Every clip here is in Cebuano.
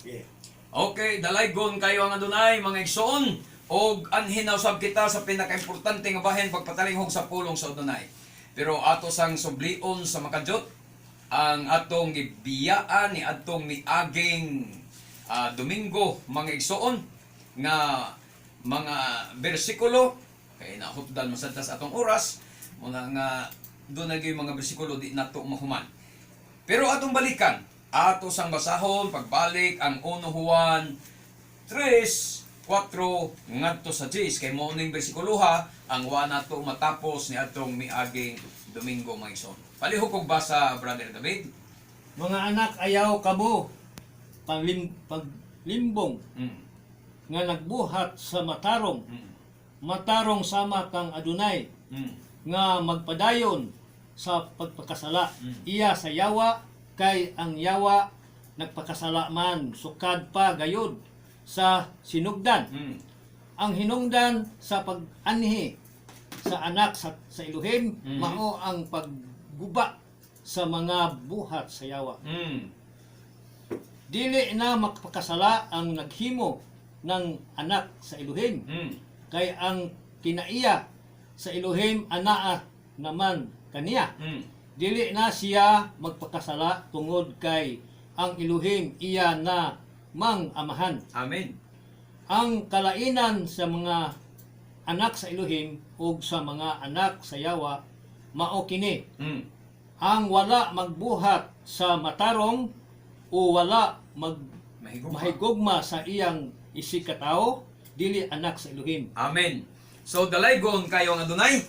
Sige. Okay, dalaygon kayo ang Adunay, mga igsoon, og anhin na usab kita sa pinakaimportante nga bahin, pagpatalinghog sa pulong sa Adunay. Pero ato sang sublion sa makajot ang atong gibiyaan ni atong miaging Domingo, mga igsoon, nga mga bersikulo kay nahutdan man sad ta sa atong oras muna nga doon na gyud mga bersikulo di nato mahuman. Pero atong balikan, ato sang basahon pagbalik ang 1 Juan 3, 4 ngadto sa 10 kay mao ning bersikuloha ang wa nato matapos ni atong miaging Domingo, mga igsoon. Palihog kog basa, Brother David. Mga anak, ayaw kamo paglimbong nga nagbuhat sa matarong. Matarong sama kang Adunay nga magpadayon sa pagpakasala. Iya sa yawa, kay ang yawa nagpakasala man sukad pa gayud sa sinugdan. Ang hinungdan sa pag-anhi sa anak sa Elohim mao ang pagguba sa mga buhat sa yawa. Dili na magpakasala ang naghimo ng anak sa Elohim kay ang kinaiya sa Elohim anaa naman kaniya. Dili na siya magpakasala tungod kay ang Elohim iya na mang amahan. Amen. Ang kalainan sa mga anak sa Elohim ug sa mga anak sa yawa mao kini: ang wala magbuhat sa matarong o wala mag Mahigugma. Mahigugma sa iyang isigkatawo dili anak sa Elohim. Amen. So dalaygon kayo ang Adunay.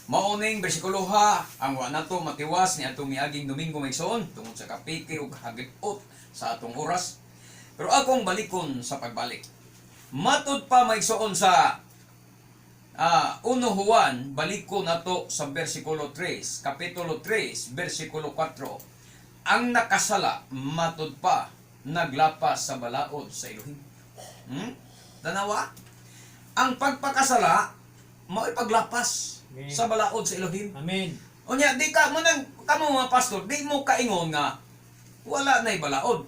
Mao ning bersikulo ha ang wa nato matiwas ni atong miaging Domingo, mga igsoon, tungod sa kapiki ug hagit-ot sa atong oras. Pero akong balikon sa pagbalik. Matud pa, mga igsoon, sa 1 Juan, baliko nato sa bersikulo 3, kapitulo 3, bersikulo 4. Ang nakasala, matud pa, naglapas sa balaod sa Elohim. Tanawa? Ang pagpakasala, mao'y paglapas Amen. sa balaod sa Elohim. Amen. Unya, di ka mo nang kamo mga pastor, di mo kaingon nga wala na'y balaod.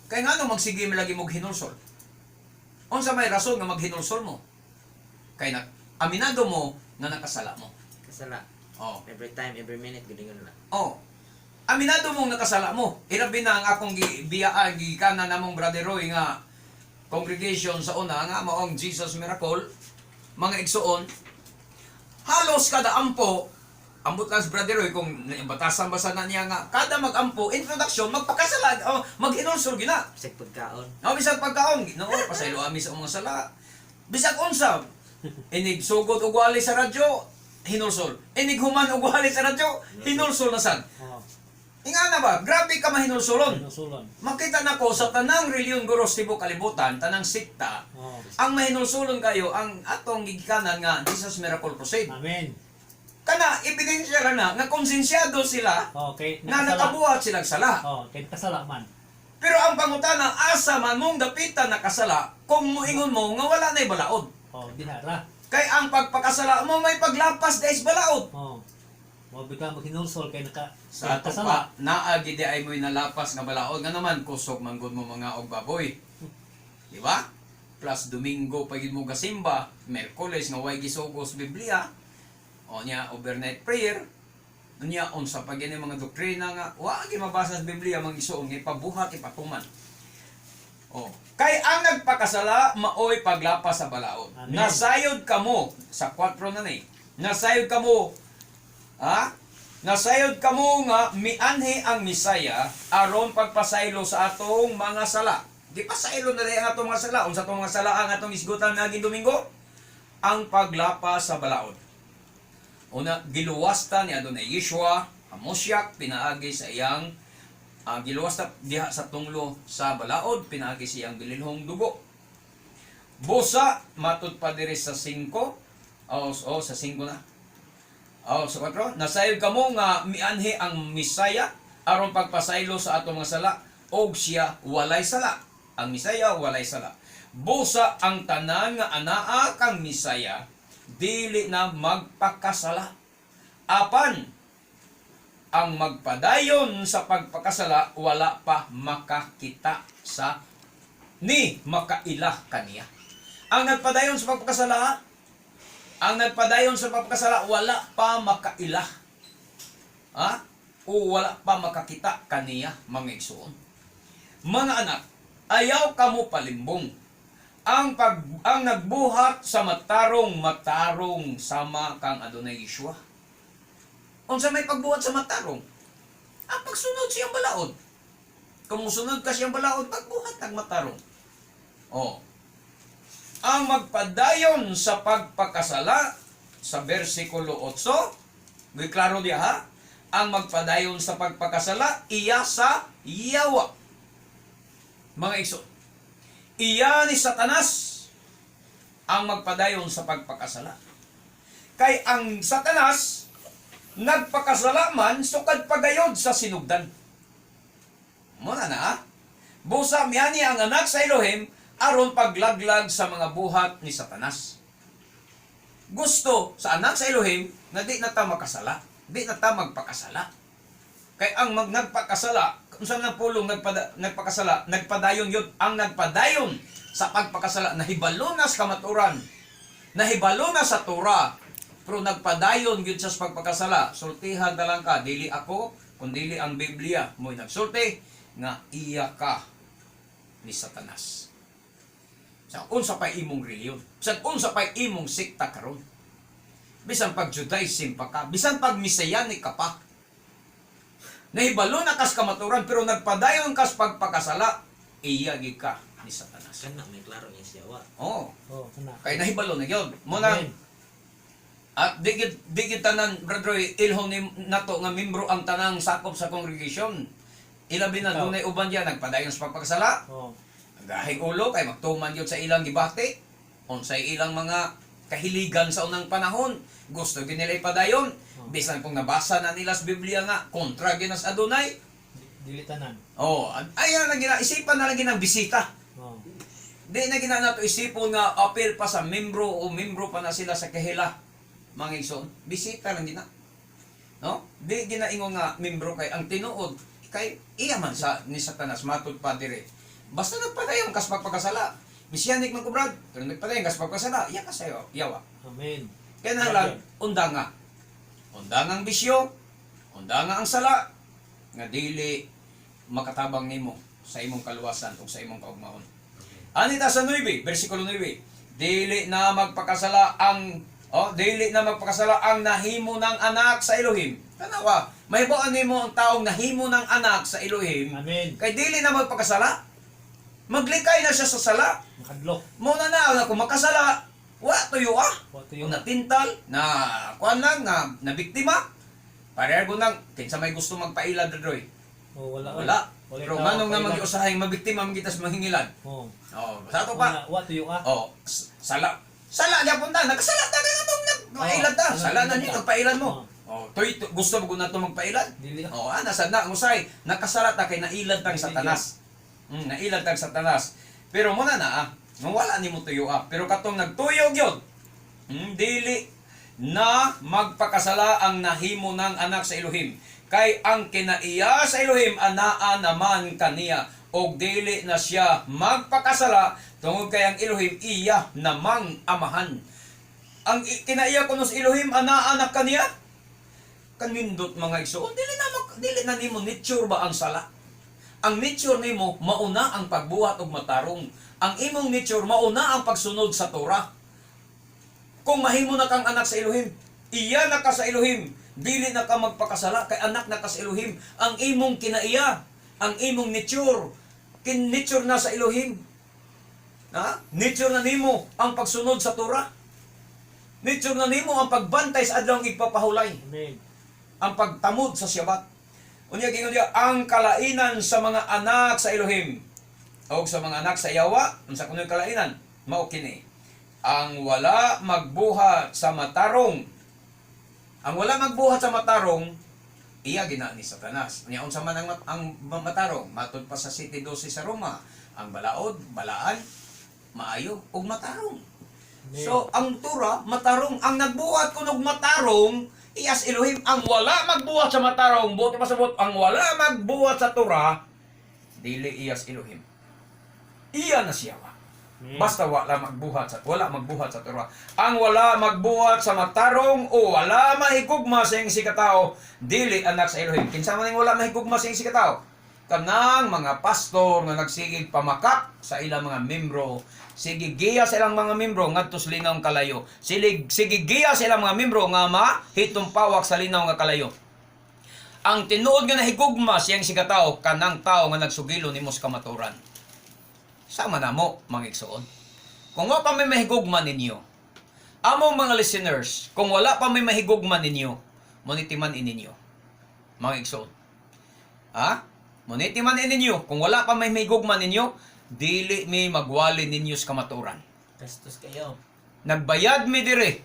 Kay ngano magsige mo lagi mo hinulsol? Unsa may rason nga maghinulsol mo? Kay na aminado mo nga nakasala mo. Kasala. Oh. Every time, every minute, gudingon na. Oh. Aminado mong nakasala mo. Ilabi na ang akong gibiyaan gikanan namong Brother Roy nga congregation sa una nga maong Jesus Miracle, mga igsoon, halos kada ampo, ambot lang si Brother Roy kung batasan basa na niya nga kada magampo introduction magpakasala oh, maghinulsol gina. Bisag pagkaon. No, bisag pagkaon, Ginoo, pasaylo ami sa mga sala. Bisag unsa, inig sugod og wali sa radyo, hinulsol. Inig human og wali sa radyo, hinulsol na sad. Oh, Inga na ba, grabe ka mahinulsulon. Hinulsulon. Makita nako sa tanang reliyon guros tibuok kalibutan, tanang sikta, ang mahinulsulon kayo ang atong gigikanan nga Jesus Miracle Crusade. Amen. Kana ebidensya ra na nga konsensyado sila Okay, nga nakabuhat silang sala. Oh, kay nakasala man. Pero ang pangutana, asa man mong dapitan nakasala kung moingon mo nga wala na'y balaod? Oh, dinara. Kay ang pagpakasala mo may paglapas dahil balaod. Oh. Mo bigla maghinulsol kay naka Sa ato nakasala. pa, naa gid ay mo'y nalapas nga balaod nga naman kusog man gud mo mga og baboy. Di ba? Plus Domingo pa gid mo gasimba, Merkules nga way gisugos Biblia. O niya overnight prayer. Unya unsa pa gini mga doktrina nga wa gyud mabasa sa Biblia, mga igsoon, nga ipabuhat ipatuman. Oh. Kay ang nagpakasala maoy paglapas sa balaod. Amen. Nasayod kamo sa 4 na ni. Nasayod kamo, ha? Nasayod kamo nga mianhi ang Misaya aron pagpasaylo sa atong mga sala. Di pasaylo na ang atong mga sala. Unsa atong mga sala ang atong isgutan naging Domingo? Ang paglapas sa balaod. Una, giluwas ta ni Adonai Yeshua, Hamosyak, pinaagi sa iyang giluwas ta diha sa tunglo sa balaod, pinaagi sa iyang bililhong dugo. Busa, matud pa diri sa 5, oh, sa 5 na. Oh, sa 4, nasayod kamo nga mianhi ang Misaya aron pagpasaylo sa atong mga sala og siya walay sala. Ang Misaya walay sala. Busa ang tanan nga anaa kang Misaya dili na magpakasala. Apan ang magpadayon sa pagpakasala wala pa makakita sa ni makaila kaniya. Ang nagpadayon sa pagpakasala, ang nagpadayon sa pagpakasala, wala pa makaila. Ha? O wala pa makakita kaniya, mga igsoon. Mga anak, ayaw kamo palimbong. Ang nagbuhat sa matarong, matarong sama kang Adonai Yeshua. Unsa may pagbuhat sa matarong? Ang pagsunod siyang balaod. Kung musunod ka siyang balaod, pagbuhat ng matarong. Oh. Ang magpadayon sa pagpakasala sa versikulo 8, may klaro diya ha? Ang magpadayon sa pagpakasala, iya sa yawa. Mga igsoon, iya ni Satanas ang magpadayon sa pagpakasala. Kay ang Satanas, nagpakasala man, sukad pagayod sa sinugdan. Muna na ah. Busa miyani ang anak sa Elohim aron paglaglag sa mga buhat ni Satanas. Gusto sa anak sa Elohim na di na ta makasala, di na ta magpakasala. Kay ang nagpakasala, kung saan ang pulong nagpakasala, nagpadayon yun, ang nagpadayon sa pagpakasala, nahibalo na sa kamaturan, nahibalo na sa Torah, pero nagpadayon yun sa pagpakasala, sultihan na lang ka, dili ako, kundili ang Biblia, mo'y nagsulti, nga iya ka ni Satanas. Sa unsa pa'y imong reliyon, sa unsa pa'y imong sekta karon. Bisan pag Judaism pa ka, bisan pag Messianic ka pa. Nahibalo na kas kamaturan pero nagpadayon kas pagpakasala, iya gid ka ni Satanas. Kana may klaro niya siya wa. Oo. Oh, kana. Kay nahibalo na gyud. Mo na Amen. at di gid tanan, Brother Roy, ilhom ni nato nga membro ang tanang sakop sa congregation. Ilabi na Ikaw. dunay uban diya nagpadayon sa pagpakasala. Oh. Gahing ulo kay magtuman gyud sa ilang gibati. Unsay ilang mga kahiligan sa unang panahon, gusto gyud nila ipadayon. Oh. Bisan kung nabasa na nila sa Biblia nga kontra gyud na sa Adonai. Dili tanan. Oh, ayan lang gina isipan na lang ginang bisita. Oh. Di na gina nato isipon nga apil pa sa membro o membro pa na sila sa kahila. Mga igsoon, bisita lang gina. No? Di gina ingon nga membro kay ang tinuod kay iya man sa ni Satanas matud pa dire. Basta nagpadayon kas pagpakasala. Mesianic man ko brad, pero nagpadayon kas pagpakasala, iya ka sayo, yawa. Amen. Kaya na lang, unda nga. Unda nga ang bisyo, unda nga ang sala, nga dili makatabang nimo sa imong kaluwasan o sa imong kaugmaon. Anita sa 9, versikulo 9. Dili na magpakasala ang nahimo ng anak sa Elohim. Tanawa, mahibuan nimo ang taong nahimo ng anak sa Elohim. Amen. Kay dili na magpakasala. Maglikay na siya sa sala. Makadlok. Mo na na kung makasala, wa tuyo ah. Wa tuyo. Yung natintal, na kuan lang, na, na biktima. Pareho nang, kinsa may gusto magpailad, Roy. Oh, wala. Wala. Wala Pero tao nganong nga pailad. mag-usahay, mabiktima man kita sa manghingilad. Oh. Oh, sa ato pa. Wala, wa tuyo ah. Oh, sala. Sala gyapon ta, nakasala ta kay atong nagpailad ta. Oh, Sala na niyo nagpailad mo. Oh, tuy gusto mo na to magpailad? Dili ah. Oh, ana sad na ang usay, nakasala ta kay nailad tang Dili Satanas. Nailad tang Satanas. Pero mo na na ah, nung wala nimo tuyo ah. Pero katong nagtuyo gyud, dili na magpakasala ang nahimo ng anak sa Elohim. Kay ang kinaiya sa Elohim anaa naman kaniya og dili na siya magpakasala tungod kay ang Elohim iya namang amahan. Ang kinaiya kuno sa Elohim anaa na kaniya. Kanindot mga igsoon, dili na nimo nature ba ang sala? Ang nature nimo mauna ang pagbuhat og matarong. Ang imong nature mauna ang pagsunod sa Torah. Kung mahimo na kang anak sa Elohim, iya na ka sa Elohim, dili na ka magpakasala kay anak na ka sa Elohim. Ang imong kinaiya, ang imong nature, kin nature na sa Elohim. Ha? Nature na nimo ang pagsunod sa Torah. Nature na nimo ang pagbantay sa adlawng igpapahulay, Amen. ang pagtamod sa Syabat. Unya gingon diya ang kalainan sa mga anak sa Elohim o sa mga anak sa Yawa, unsa kuno'y kalainan? Mao kini. Ang wala magbuhat sa matarong. Ang wala magbuhat sa matarong, iya gina ni Satanas. Unya unsa man ang matarong? Matud pa sa City 12 sa Roma, ang balaod, balaan, maayo ug matarong. Amen. So, ang Tura, matarong. Ang nagbuhat kunog matarong, iyas Elohim. Ang wala magbuhat sa matarong, buot pa sa buot, ang wala magbuhat sa Tura, dili iyas Elohim. Iya na siya wa. Basta wala magbuhat sa Torah. Ang wala magbuhat sa matarong o wala mahigugma sa iyang isigkatao, dili anak sa Elohim. Kinsa man ning wala mahigugma sa iyang isigkatao? Kanang mga pastor nga nagsigig pamakak sa ilang mga membro, sige giya sa ilang mga membro ngadto sa linawng kalayo. Sige giya sa ilang mga membro nga mahitumpawak sa linaw nga kalayo. Ang tinuod nga nahigugma sa iyang isigkatao, kanang tao nga nagsugilo nimo sa kamatuoran. Sama na mo, mga igsoon. Kung wala pa may mahigugma ninyo, among mga listeners, kung wala pa may mahigugma ninyo, munitiman ininyo, mga igsoon. Ha? Munitiman ininyo. Kung wala pa may mahigugma ninyo, dili mi magwali ninyo sa kamatuoran. Gastos kayo. Nagbayad mi dire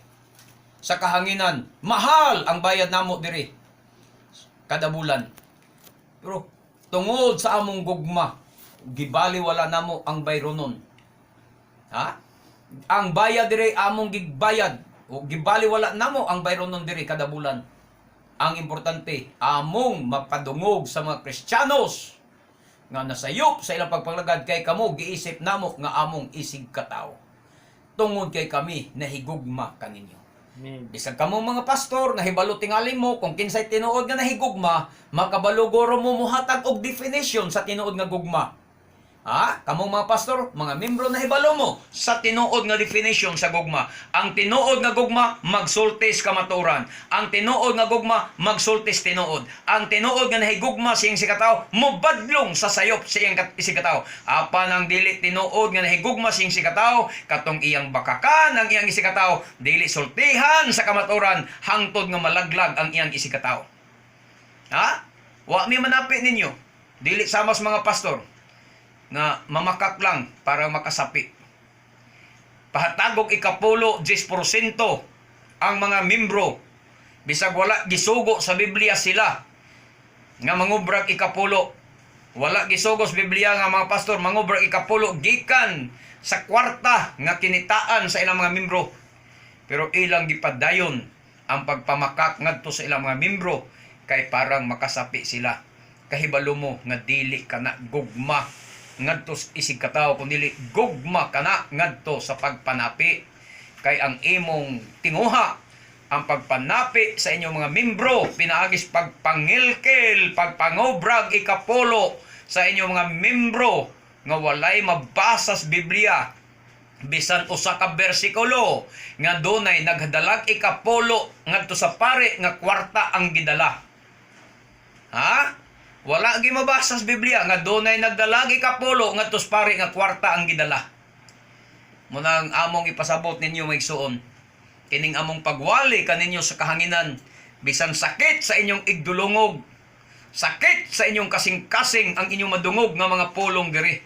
sa kahanginan. Mahal ang bayad namo dire kada bulan. Pero tungod sa among gugma, gibali wala namo ang bayronon. Ha? Ang bayad dire among gigbayad o gibali wala namo ang bayronon dire kada bulan. Ang importante, among mapadungog sa mga Kristiyanos nga nasayop sa ilang pagpanglagad kay kamo giisip namo nga among isig katawo tungod kay kami nahigugma kaninyo. Amen. Bisag kamo mga pastor, nahibalo tingali mo kung kinsay tinuod nga nahigugma, makabalugoro mo muhatag og definition sa tinuod nga gugma. Ha? Kamong mga pastor, mga membro, nahibalo mo sa tinuod nga definition sa gugma. Ang tinuod nga gugma magsultis kamatuoran. Ang tinuod nga gugma magsultis tinuod. Ang tinuod nga nahigugma sa iyang isigkatao mobadlong sa sayop sa iyang isigkatao. Apan ang dili tinuod nga nahigugma sa iyang isigkatao, katong iyang bakakan ang iyang isigkatao, dili sultihan sa kamatuoran hangtod nga malaglag ang iyang isigkatao. Ha? Wa mi manapi ninyo. Dili sama sa mga pastor nga mamakak lang para makasapi. Pahatagog ikapulo, 10% ang mga membro. Bisag wala gisugo sa Biblia sila nga mangubrag ikapulo. Wala gisugo sa Biblia nga mga pastor mangubrag ikapulo gikan sa kwarta nga kinitaan sa ilang mga membro. Pero ilang gipadayon ang pagpamakak ngadto sa ilang mga membro kay parang makasapi sila. Kahibalo mo nga dili kana gugma ngadto sa isig katawo kun dili gugma kana ngadto sa pagpanapi, kay ang imong tinguha ang pagpanapi sa inyong mga membro pinaagis pagpangilkil, pagpangobrag ikapulo sa inyong mga membro nga walay mabasa sa Biblia bisan usa ka bersikulo nga dunay naghadalag ikapulo ngadto sa pare nga kwarta ang gidala. Ha? Wala gi mabasa sa Biblia nga dunay nagdalag ikapulo ngadto sa pare nga kwarta ang gidala. Munang among ipasabot ninyo, mga igsuon. Kining among pagwali kaninyo sa kahanginan bisan sakit sa inyong igdulungog, sakit sa inyong kasing-kasing ang inyong madungog nga mga pulong diri.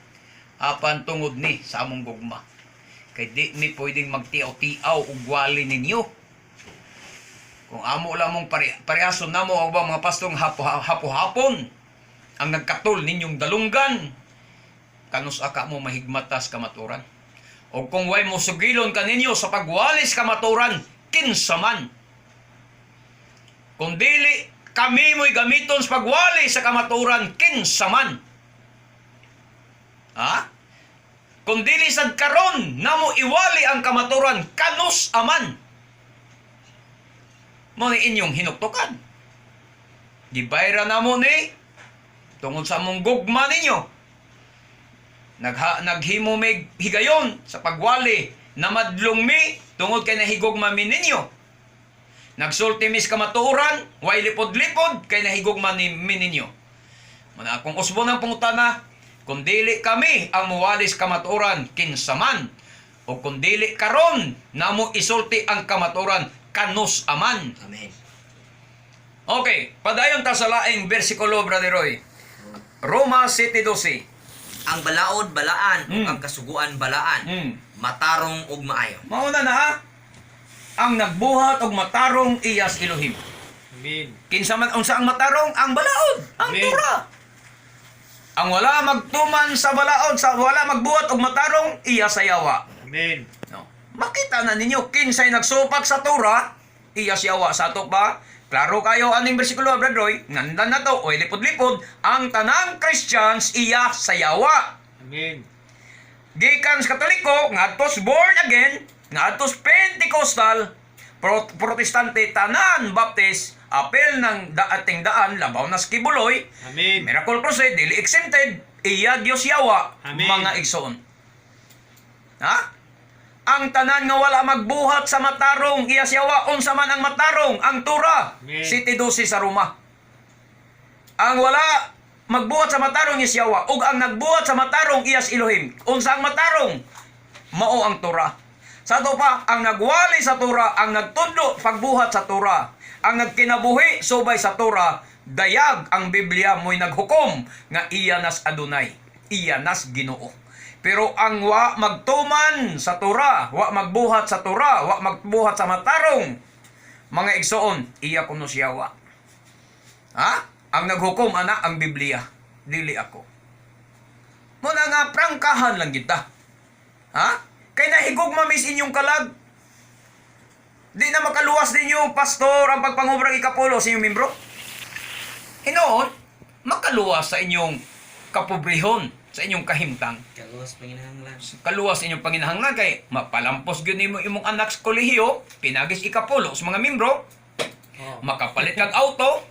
Apan tungod ni sa among gugma. Kay di mi pwedeng magtiaw-tiaw og wali ninyo. Kung amo lamong parehason namo ang ubang mga pastong hapo-hapon ang nagkatol ninyong dalunggan, kanus aka mo mahigmatas kamaturan? O kung way mo sugilon kaninyo sa pagwalis kamaturan, kinsa man? Kung dili kami mo'y gamiton sa pagwali sa kamaturan, kinsa man? Ha? Kung dili sad karon namo iwali ang kamaturan, kanus aman? Mo ni inyong hinuktukan. Gibayra namo ni tungod sa among gugma ninyo. Naghimo mig higayon sa pagwali, namadlong mi tungod kay nahigugma mi ninyo. Nagsulti mis kamatuoran, way lipod-lipod kay nahigugma ni mi ninyo. Muna akong usbon ang pangutana, kung dili kami ang muwalis kamatuoran, kinsa man? O kung dili karon namo isulti ang kamatuoran, kanus aman? Amen. Okay, padayon ta sa laing bersikulo, Brother Roy. Roma 7:12. Ang balaod balaan ug ang kasuguan balaan. Matarong ug maayo. Mauna na ha. Ang nagbuhat og matarong iyas Elohim. Amen. Kinsa man unsa ang matarong? Ang balaod, ang Amen. Torah. Ang wala magtuman sa balaod, sa wala magbuhat og matarong iya sa yawa. Amen. No. Makita na ninyo kinsay nagsupak sa Torah, iya siya wa sa ato pa. Klaro kayo aning bersikulo, Brad Roy, nandan na to, oy lipod-lipod, ang tanang Christians iya sa yawa. Amen. Gikan sa Katoliko ngadto born again, ngadto Pentecostal, Protestante, tanan Baptist, apel ng daating daan labaw na sa Quiboloy. Amen. Miracle Crusade dili exempted, iya Dios yawa. Amen. Mga igsoon. Ha? Ang tanan nga wala magbuhat sa matarong, iya siyawa. Unsa man ang matarong? Ang Tura. Amen. 7:12 sa Roma. Ang wala magbuhat sa matarong, iya siyawa. Ug ang nagbuhat sa matarong, iya si Elohim. Unsa ang matarong? Mao ang Tura. Sa ato pa, ang nagwali sa Tura, ang nagtudlo pagbuhat sa Tura, ang nagkinabuhi subay sa Tura, dayag ang Biblia mo'y naghukom nga iya nas Adonai, iya nas Ginoo. Pero ang wa magtuman sa Tura, wa magbuhat sa Tura, wa magbuhat sa matarong, mga igsoon, iya kuno siyawa. Ha? Ang naghukom ana ang Biblia, dili ako. Muna nga prangkahan lang kita. Ha? Kay nahigugma mis inyong kalag. Di na makaluwas ninyo, pastor, ang pagpangubrang ikapulo sa inyong membro. Hinoon, makaluwas sa inyong kapobrehon, sa inyong kahimtang. Kaluwas panginahanglan. Kaluwas sa inyong panginahanglan kay mapalampos gyud nimo imong anak sa kolehiyo, pinagis ikapulo sa mga membro, makapalit kag auto,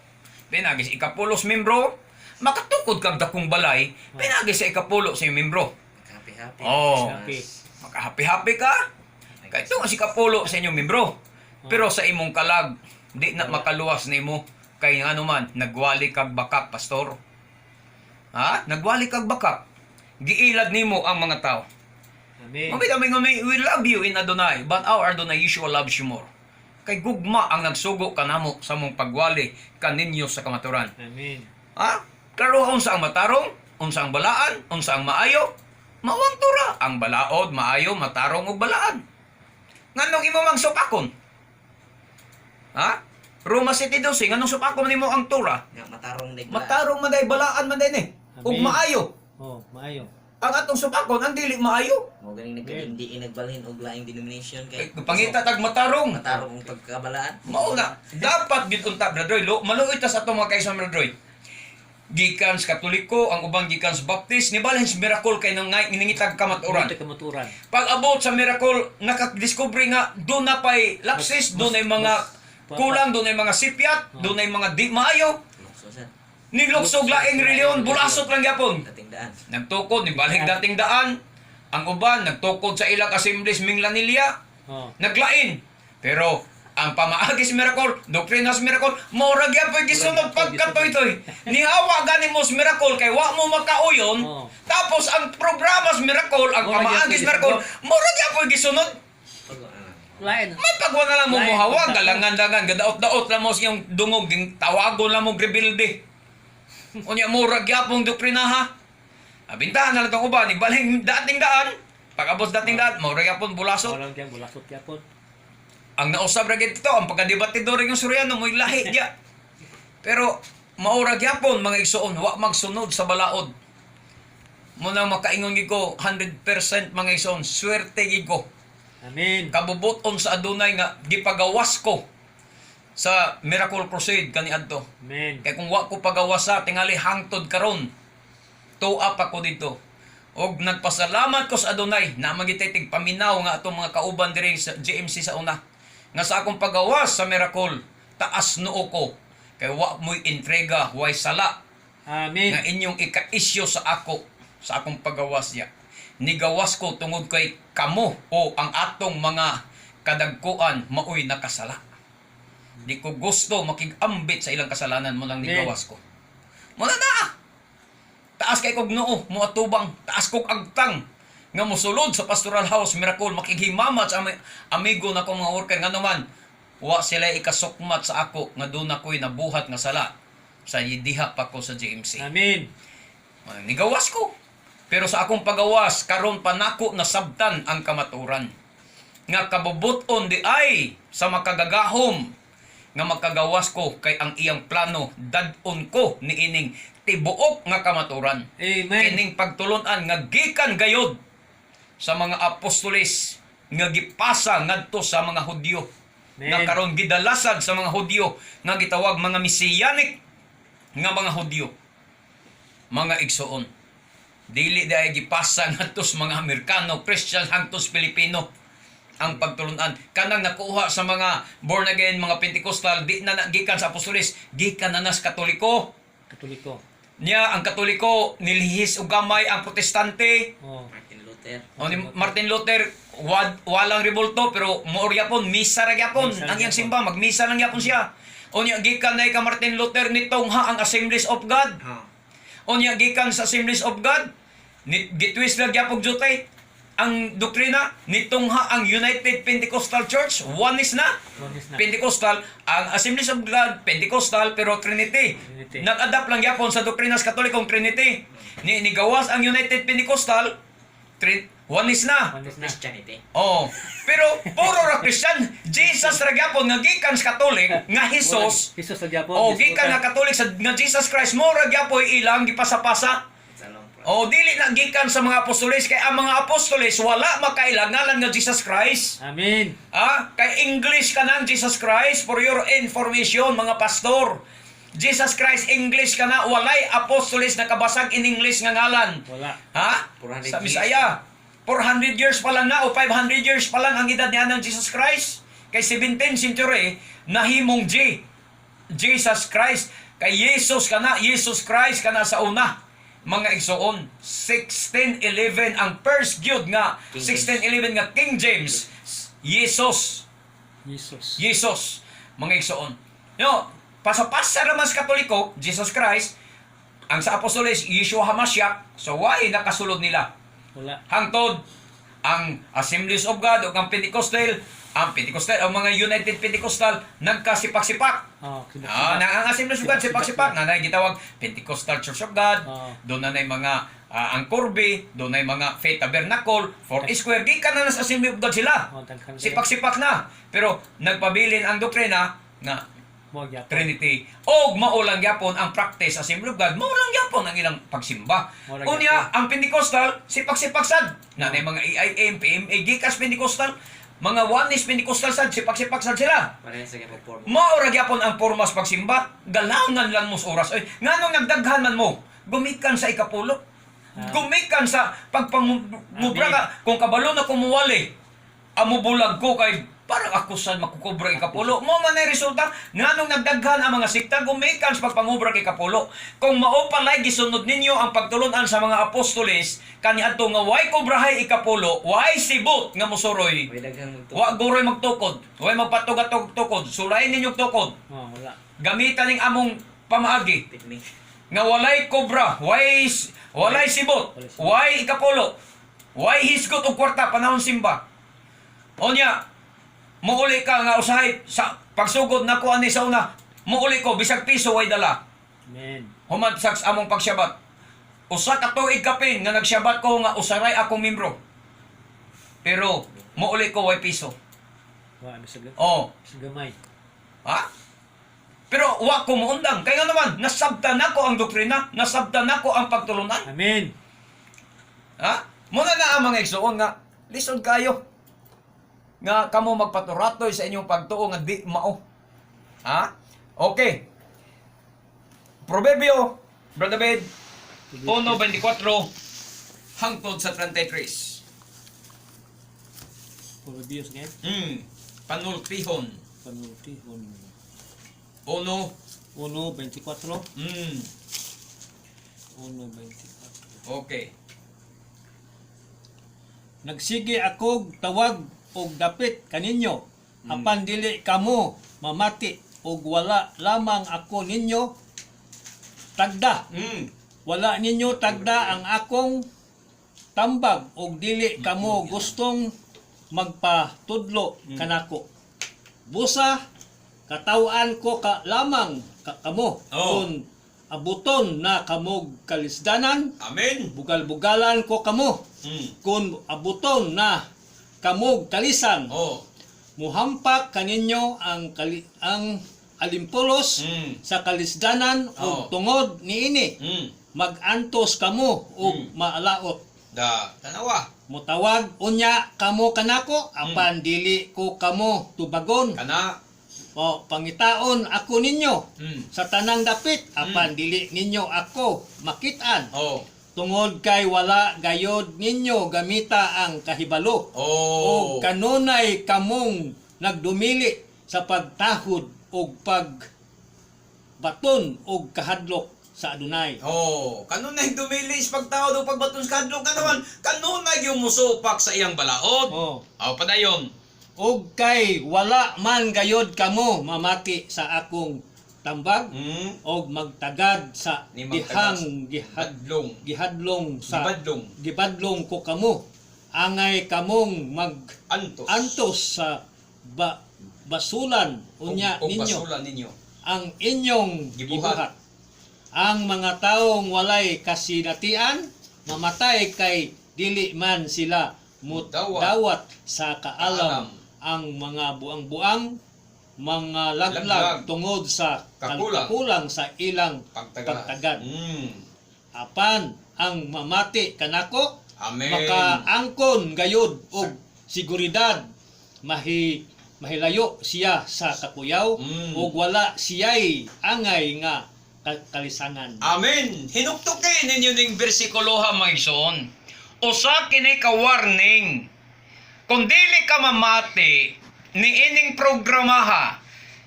pinagis ikapulo sa membro, makatukod kag dakong balay, pinagis sa ikapulo sa inyong membro. Happy happy. Oh. Happy. Makahappy-happy ka. Kay ito ang sikapulo sa inyong membro. Pero sa imong kalag, di na makaluwas nimo kay ngano man nagwali kag bakak, pastor. Ha? Nagwali kag bakak. Giilad nimo ang mga tao. Amen. Mami kami nga we love you in Adonai, but our Adonai Yeshua loves you more. Kay gugma ang nagsugo kanamo sa mong pagwali kaninyo sa kamaturan. Amen. Ha? Klaro unsa ang matarong, unsa ang balaan, unsa ang maayo. Mao ang Tura, ang balaod, maayo, matarong ug balaan. Nganong imo mang supakon? Ha? Roma 7:12, nganong supakon nimo ang Tura? Nga matarong na Matarong man day, balaan man day ni. Ug Amen. maayo. Oh, maayo. Ang atong supakon ang dili maayo. Mo ganing nagkadindi nagbalhin og laing denomination Kay kay pangita tag matarong. matarong ang pagkabalaan. Mao na, dapat gid unta, Brother Roy. Maluoy ta sa atong mga kaisa, Brother Roy. Gikan sa Katoliko, ang ubang gikan sa Baptist, ni balhin sa miracle kay nang nangitag kamaturan. Ito kamaturan. Pag abot sa miracle, nakadiscover nga doon na pa'y lapses, doon ay mga kulang, doon ay mga sipyat, doon ay mga di maayo. Lukso sad. Niluksog laing reliyon, bulasot lang gyapon. Dating daan. Nagtukod, nibalhig dating daan. Ang uban, nagtukod sa ilang assemblies Minglanilla. Naglain. Pero ang pamaagi sa miracle, doktrina sa miracle, mao ra gyapon gisunod pagkatoy-toy. Nihawa gani mo sa miracle kay wa mo makauyon. Tapos ang programa sa miracle, ang Mao ra pamaagi gyapon sa miracle, mao ra gyapon gisunod. Pag Lain. May pagwa na lang mo Lain. muhawa, galangan-langan, gadaot-daot lang mo sa iyong dungog, ging tawagon lang mo rebelde. Unya mo ra gyapon doktrina ha. Abintahan na lang tong uban, ibalhin dating daan. Pag-abot sa dating daan, mao ra gyapon bulasot. Walang diyang bulasot gyapon. Ang nausab ra gid to, ang pagkadebatidor yung Suryano mo'y lahi diya. Pero maura gyapon mga igsoon, wa magsunod sa balaod. Muna makaingon gid ko 100% mga igsoon, swerte gid ko. Amen. Kabubuton sa Adonai nga gipagawas ko sa Miracle Crusade kaniadto. Amen. Kay kung wa ko pagawasa tingali hangtod karon. Tuwa pa ko dito. Og nagpasalamat ko sa Adonai na magitay paminaw nga atong mga kauban diri sa GMC sa una. Nga sa akong pagawas sa miracle, taas noo ko kay wa mo'y intrega, way sala Amen. nga inyong ika-isyo sa ako sa akong pagawas niya. Nigawas ko tungod kay kamo o ang atong mga kadagkuan maoy nakasala. Di ko gusto makigambit sa ilang kasalanan mo lang Amen. nigawas ko. Muna na! Taas kay kog noo, mo atubang, taas kog agtang nga mosulod sa pastoral house miracle makighimamat sa amigo na kong mga worker ngano man wa sila ikasukmat sa ako nga doon ako'y nabuhat nga sala sa diha pa ko sa GMC. Amen. Ay, nigawas ko. Pero sa akong pagawas, karon pa nako nasabtan ang kamaturan. Nga kabubuton di ay sa makagagahom nga makagawas ko kay ang iyang plano dad-on ko niining tibuok nga kamaturan. Amen. Kining pagtulunan nga gikan gayod sa mga apostoles nga gipasa ngadto sa mga Hudyo. Amen. Nga karon gidalasad sa mga Hudyo nga gitawag mga Mesianic nga mga Hudyo. Mga igsoon. Dili dahil gipasa ngadto sa mga Amerikano, Christian hangtos Pilipino ang pagtulunan. Kanang nakuha sa mga born again, mga Pentecostal, di na na gikan sa apostoles, gikan na nas Katoliko. Katoliko. Niya ang Katoliko nilihis og gamay ang Protestante. Oh. Martin Luther. O ni Martin Luther walang rebulto pero moor yapon, misa ra gyapon Misa ra ang iyang gyapon. simba, magmisa lang gyapon siya. Unya gikan na ka Martin Luther nitong ha ang Assemblies of God. Unya gikan sa Assemblies of God, ni gitwist lang gyapon jutay ang doktrina nitong ha ang United Pentecostal Church, one is na. One is na. Pentecostal, ang Assemblies of God, Pentecostal pero Trinity. Trinity. Nag-adapt lang gyapon sa doktrina sa Katolikong Trinity. Ni nigawas ang United Pentecostal, one is na. One is na. Christianity. Oh, pero puro ra Christian, Jesus ra gyapon nga gikan sa Katolik nga Jesus. Jesus sa gyapon. Oh, Jesus gikan nga Katolik sa nga Jesus Christ mo ra gyapoy ilang gipasapasa. It's a long process. Oh, dili na gikan sa mga apostoles kay ang mga apostoles wala makaila ngalan nga Jesus Christ. Amen. Ah, kay English ka nang Jesus Christ, for your information, mga pastor. Jesus Christ English ka na, walay apostoles nakabasag in English nga ngalan. Wala. Ha? 400 Sa years. Bisaya. 400 years pa lang na o 500 years pa lang ang edad niya ng Jesus Christ. Kay 17th century, nahimong J. Jesus Christ. Kay Jesus ka na, Jesus Christ ka na sa una. Mga igsoon, 1611 ang first gyud nga, King James. 1611 nga King James, Jesus. Jesus. Jesus, mga igsoon. No, pasapasa raman sa Katoliko, Jesus Christ, ang sa apostoles, Yeshua HaMashiach, so why nakasulod nila? Wala. Hangtod, ang Assemblies of God o ang Pentecostal, ang mga United Pentecostal, nagkasipak-sipak. Oh, Ah, na ang Assemblies of God, sipak-sipak, na nay gitawag Pentecostal Church of God, doon na nay mga ang Corby, doon na mga Faith Tabernacle, Four Square, gikan na sa Assembly of God sila. Oh, daghan kayo. Sipak-sipak na. Pero nagpabilin ang doktrina nga Mo gyapon. Trinity. Og mao lang gyapon ang practice sa Assembly of God, mao lang gyapon ang ilang pagsimba. Mao lang Unya, ang Pentecostal, sipak-sipak sad. Na nay mga AIM, PMA, gikas Pentecostal, mga Oneness Pentecostal sad, sipak-sipak sad sila. Parehas sa gyapon form. Mao ra gyapon ang pormas pagsimba, galangan lang mo sa oras. Oy, nganong nagdaghan man mo? Gumikan sa ikapulo. Gumikan sa pagpangubra ka. Kung kabalo na kumuwali, amo bulag ko kay parang ako sad makukubra ikapulo. Mo man ay resulta nganong nagdaghan ang mga sikta gumikan sa pagpangubra kay kapulo. Kung mao palay gisunod ninyo ang pagtulunan sa mga apostoles kaniadto nga way kubrahay ikapulo, way sibot nga mosuroy. May daghang magtuo. Wa guroy magtukod. Way magpatugatog tukod. Sulayin ninyo tukod. Oh, wala. Gamitan ning among pamaagi Technique. nga walay kobra, walay sibot, Walay sibot. way ikapulo, way hisgot og kwarta panahon simba. Onya, muuli ka nga usahay sa pagsugod nako ani sa una, muuli ko bisag piso way dala. Amen. Human sa among pagsyabat. Usa ka tuig kapin nga nagsyabat ko nga usaray akong membro. Pero muuli ko way piso. Wa bisag Oh, bisag gamay. ha? Pero wa ko muundang. Kaya nga naman, nasabtan nako ang doktrina, nasabtan nako ang pagtulunan. Amen. Ha? Muna na ang mga igsoon nga lisod kayo nga kamo magpaturatoy sa inyong pagtuo nga di mao. Ha? Okay. Proverbio, Brother Bed, 1:24 hangtod sa 33. Proverbios ngayon. Panultihon. Panultihon. 1. 1:24. 1:24. Okay. Nagsige akog tawag og dapit kaninyo apan dili kamo mamati og wala lamang ako ninyo tagda. Wala ninyo tagda ang akong tambag og dili kamo gustong magpatudlo kanako. Busa kataw-an ko ka lamang ka kamo Oh. kung abuton na kamog kalisdanan, Amen. bugal-bugalan ko kamo kung abuton na kamog kalisan. Oh. Muhampak kaninyo ang ang alimpulos sa kalisdanan Oh. ug tungod niini magantos kamo ug maalaot. Da, tanawa. Mutawag unya kamo kanako apan dili ko kamo tubagon. Kana. O pangitaon ako ninyo sa tanang dapit apan dili ninyo ako makit-an. Oh. Tungod kay wala gayod ninyo gamita ang kahibalo. Oh. Og kanunay kamong nagdumili sa pagtahod og pagbaton og kahadlok sa Adunay. Oh, kanunay dumili sa pagtahod o pagbaton sa kahadlok ka naman, kanunay yung musupak sa iyang balaod. Oh. Oh, padayon. Og kay wala man gayod kamo mamati sa akong tambag og magtagad sa Ni magtagad dihang Badlong. gihadlong sa Gibadlong. gibadlong ko kamo, angay kamong mag Antos. antos sa basulan unya Og ninyo basulan ninyo. ang inyong Gibuhat. gibuhat. Ang mga taong walay kasinatian mamatay kay dili man sila Mudawat. mudawat sa kaalam. Kaalam. Ang mga buang-buang, mga laglag, Laglag. tungod sa Kakulang. kakulang sa ilang Pagtagad. pagtagad. Apan ang mamati kanako Amen. makaangkon gayod og seguridad, mahilayo siya sa kakuyaw ug wala siya'y angay nga kalisangan. Amen. Hinuktukin ninyo ning bersikulo ha, mga igsoon. Usa kini ka warning. Kung dili ka mamati ni ining programa ha,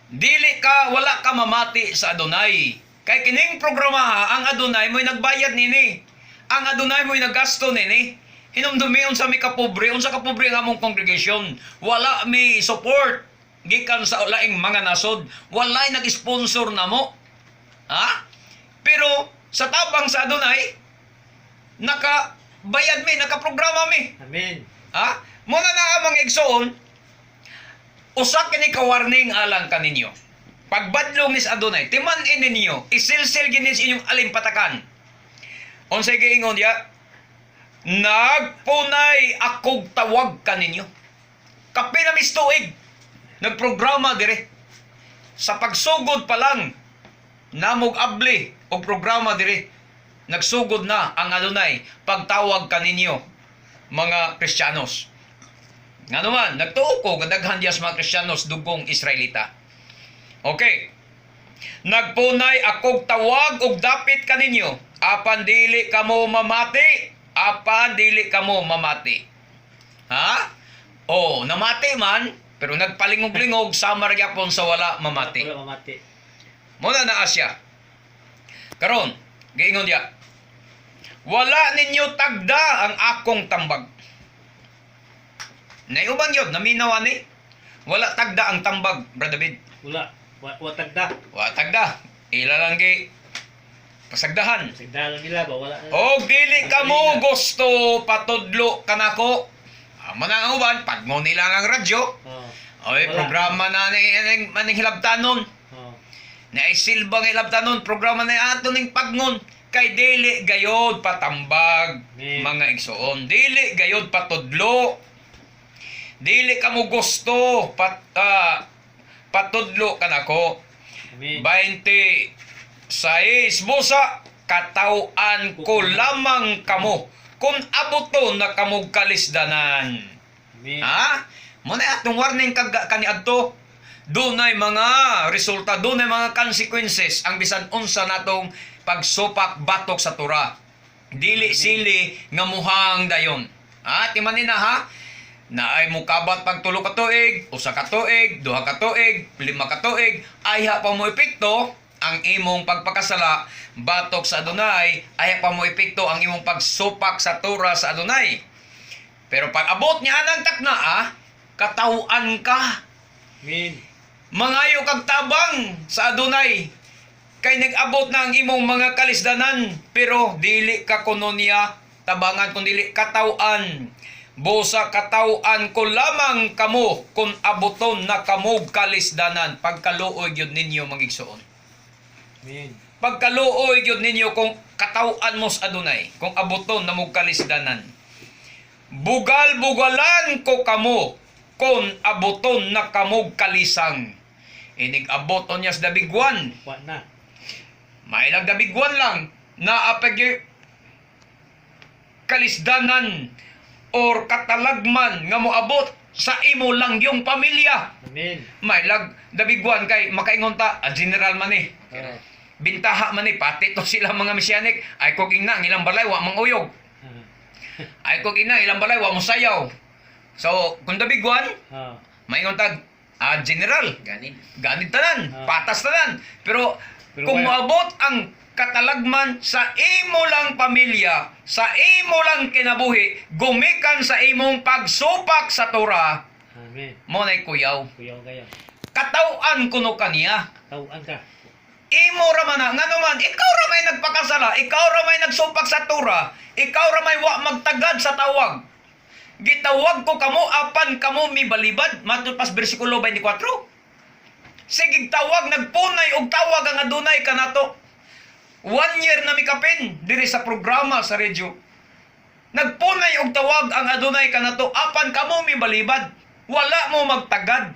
dili ka, wala ka mamati sa Adonai. Kay kining programa ha, ang Adonai mo'y nagbayad nini. Ang Adonai mo'y naggasto nini. Hinumdumi unsa mi kapobre, unsa kapobre ang among congregation. Wala mi support gikan sa laing mga nasod. Walay nag-sponsor namo. Ha? Pero sa tabang sa Adonai, nakabayad mi, nakaprograma mi. Amen. Ha? Muna na ang mga igsoon, usa kini ka warning alang kaninyo. Pagbadlong ni sa Adonai, timan-in ninyo, isilsil gini sa inyong alimpatakan. Unsay giingon diya? Nagpunay akog tawag kaninyo. Kape na mistuig. Nagprograma dire. Sa pagsugod pa lang, namog abli og programa dire. Nagsugod na ang Adonai pagtawag kaninyo mga Kristiyanos. Nga naman, nagtuo ko nga daghan diya sa mga Kristiyanos dugong Israelita. Okay. Nagpunay akog tawag og dapit kaninyo, apan dili kamo mamati, apan dili kamo mamati. Ha? Oh, namati man, pero nagpalingog-lingog sama ra gyapon sa wala mamati. Wala mamati. Muna na Asya. Karon, giingon diya. Wala ninyo tagda ang akong tambag. Naiuban yun, naminaw ani. Wala tagda ang tambag, Brother David. Wala. Wa tagda. Wala tagda. Ila lang gi pasagdahan. Sagda lang nila ba wala na. Og dili ka mo gusto patudlo kanako. Amo na ang uban, pagmo nila ang radyo. Oh. Oy, Wala. programa na ni aning maning hilabtanon. Oh. Na isilbang hilabtanon, programa na ato ning pagngon kay dili gayod patambag Amen. mga igsoon. Dili gayod patudlo. Dili kamo gusto patudlo kanako. Amen. 26 busa kataw-an ko lamang kamo kung abuto na kamog kalisdanan. Amen. Ha? Muna atong warning kag kaniadto. Dunay mga resulta, dunay mga consequences ang bisan unsa natong pagsupak batok sa Torah. Dili sili nga muhang dayon. Ha, timanin na ha. Naay mukabat pag 3 ka tuig, 1 ka tuig, 2 ka tuig, 5 ka tuig, ayha pa mo epekto ang imong pagpakasala batok sa Adonai, ayha pa mo epekto ang imong pagsupak sa Torah sa Adonai. Pero pag abot niya anang takna, katawan ka. Amen. Mangayo kag tabang sa Adonai. Kay nag-abot na ang imong mga kalisdanan, pero dili ka kuno niya tabangan kun dili katawan. Busa katawan ko lamang kamo kung abuton na kamo kalisdanan. Pagkaluoy gyud ninyo mga igsoon. Amen. Pagkaluoy gyud ninyo kung katawan mo sa Adonai, kung abuton na mo kalisdanan. Bugal-bugalan ko kamo kung abuton na kamo kalisang. Inig abot niya sa dabigwan. Wa na. Mailag dabigwan lang na apag kalisdanan or katalagman nga moabot sa imo lang yung pamilya. Amen. Mailag dabigwan kay makaingon ta, a general man eh. Oh. Bintaha man ni pati to sila mga mesianic ay kog ingna ang ilang balay wa mang uyog. Ay kog ingna ang ilang balay wa mo sayaw. So, kung the big one, maingon tag general, Ganid. ganit tanan, patas tanan. Pero, Pero kung moabot ang katalagman sa imo lang pamilya, sa imo lang kinabuhi, gumikan sa imong pagsupak sa Torah, Amen. mo na'y kuyaw. Kuyaw kayo. Kataw-an kuno kaniya. Tawaan ka. Imo ra man na, ngano man, ikaw ra may nagpakasala, ikaw ra may nagsupak sa Torah, ikaw ra may wa magtagad sa tawag. Gitawag ko kamo apan kamo mibalibad, matud pas bersikulo 24. Sige tawag nagpunay og tawag ang adunay kanato. One year na mikapin diri sa programa sa radyo. Nagpunay og tawag ang adunay kanato apan kamo mibalibad. Wala mo magtagad.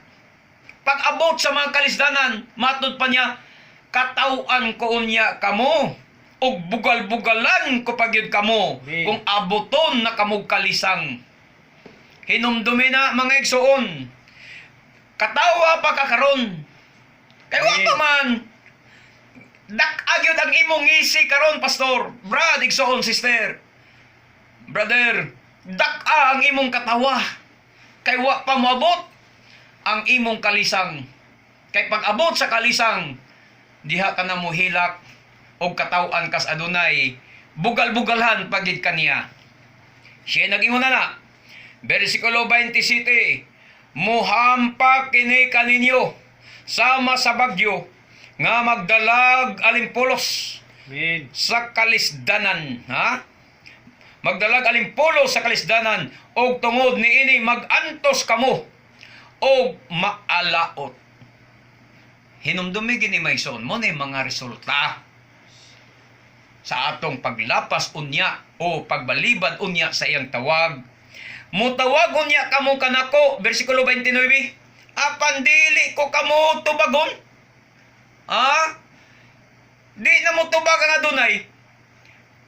Pag-abot sa mga kalisdanan, matud pa niya, kataw-an ko unya kamo ug bugal-bugalan ko pagyud kamo Amen. kung aboton na kamog kalisang. Hinumdumi na mga igsuon. Katawa pa ka karon. Kay wa Amen. pa man. Dak-a gyud ang imong ngisi karon, pastor. Brad, igsuon, sister. Brother, dak-a ang imong katawa. Kay wa pa moabot ang imong kalisang. Kay pag-abot sa kalisang, diha ka na mohilak og kataw-an kas adunay, bugal-bugalhan pagid kaniya. Siya nag-ingon na na. Versikulo 27, "Muhampa kini kaninyo sama sa bagyo nga magdalag alimpulos Amen. sa kalisdanan," ha? Magdalag alimpulos sa kalisdanan og tungod niini magantos kamo og maalaot. Hinumdumi gini maigsoon mo ni mga resulta sa atong paglapas unya o pagbalibad unya sa iyang tawag. "Mutawag unya kamo kanako," versikulo 29, "apan dili ko kamo tubagon." Ha? Di na mo tubag ang adunay.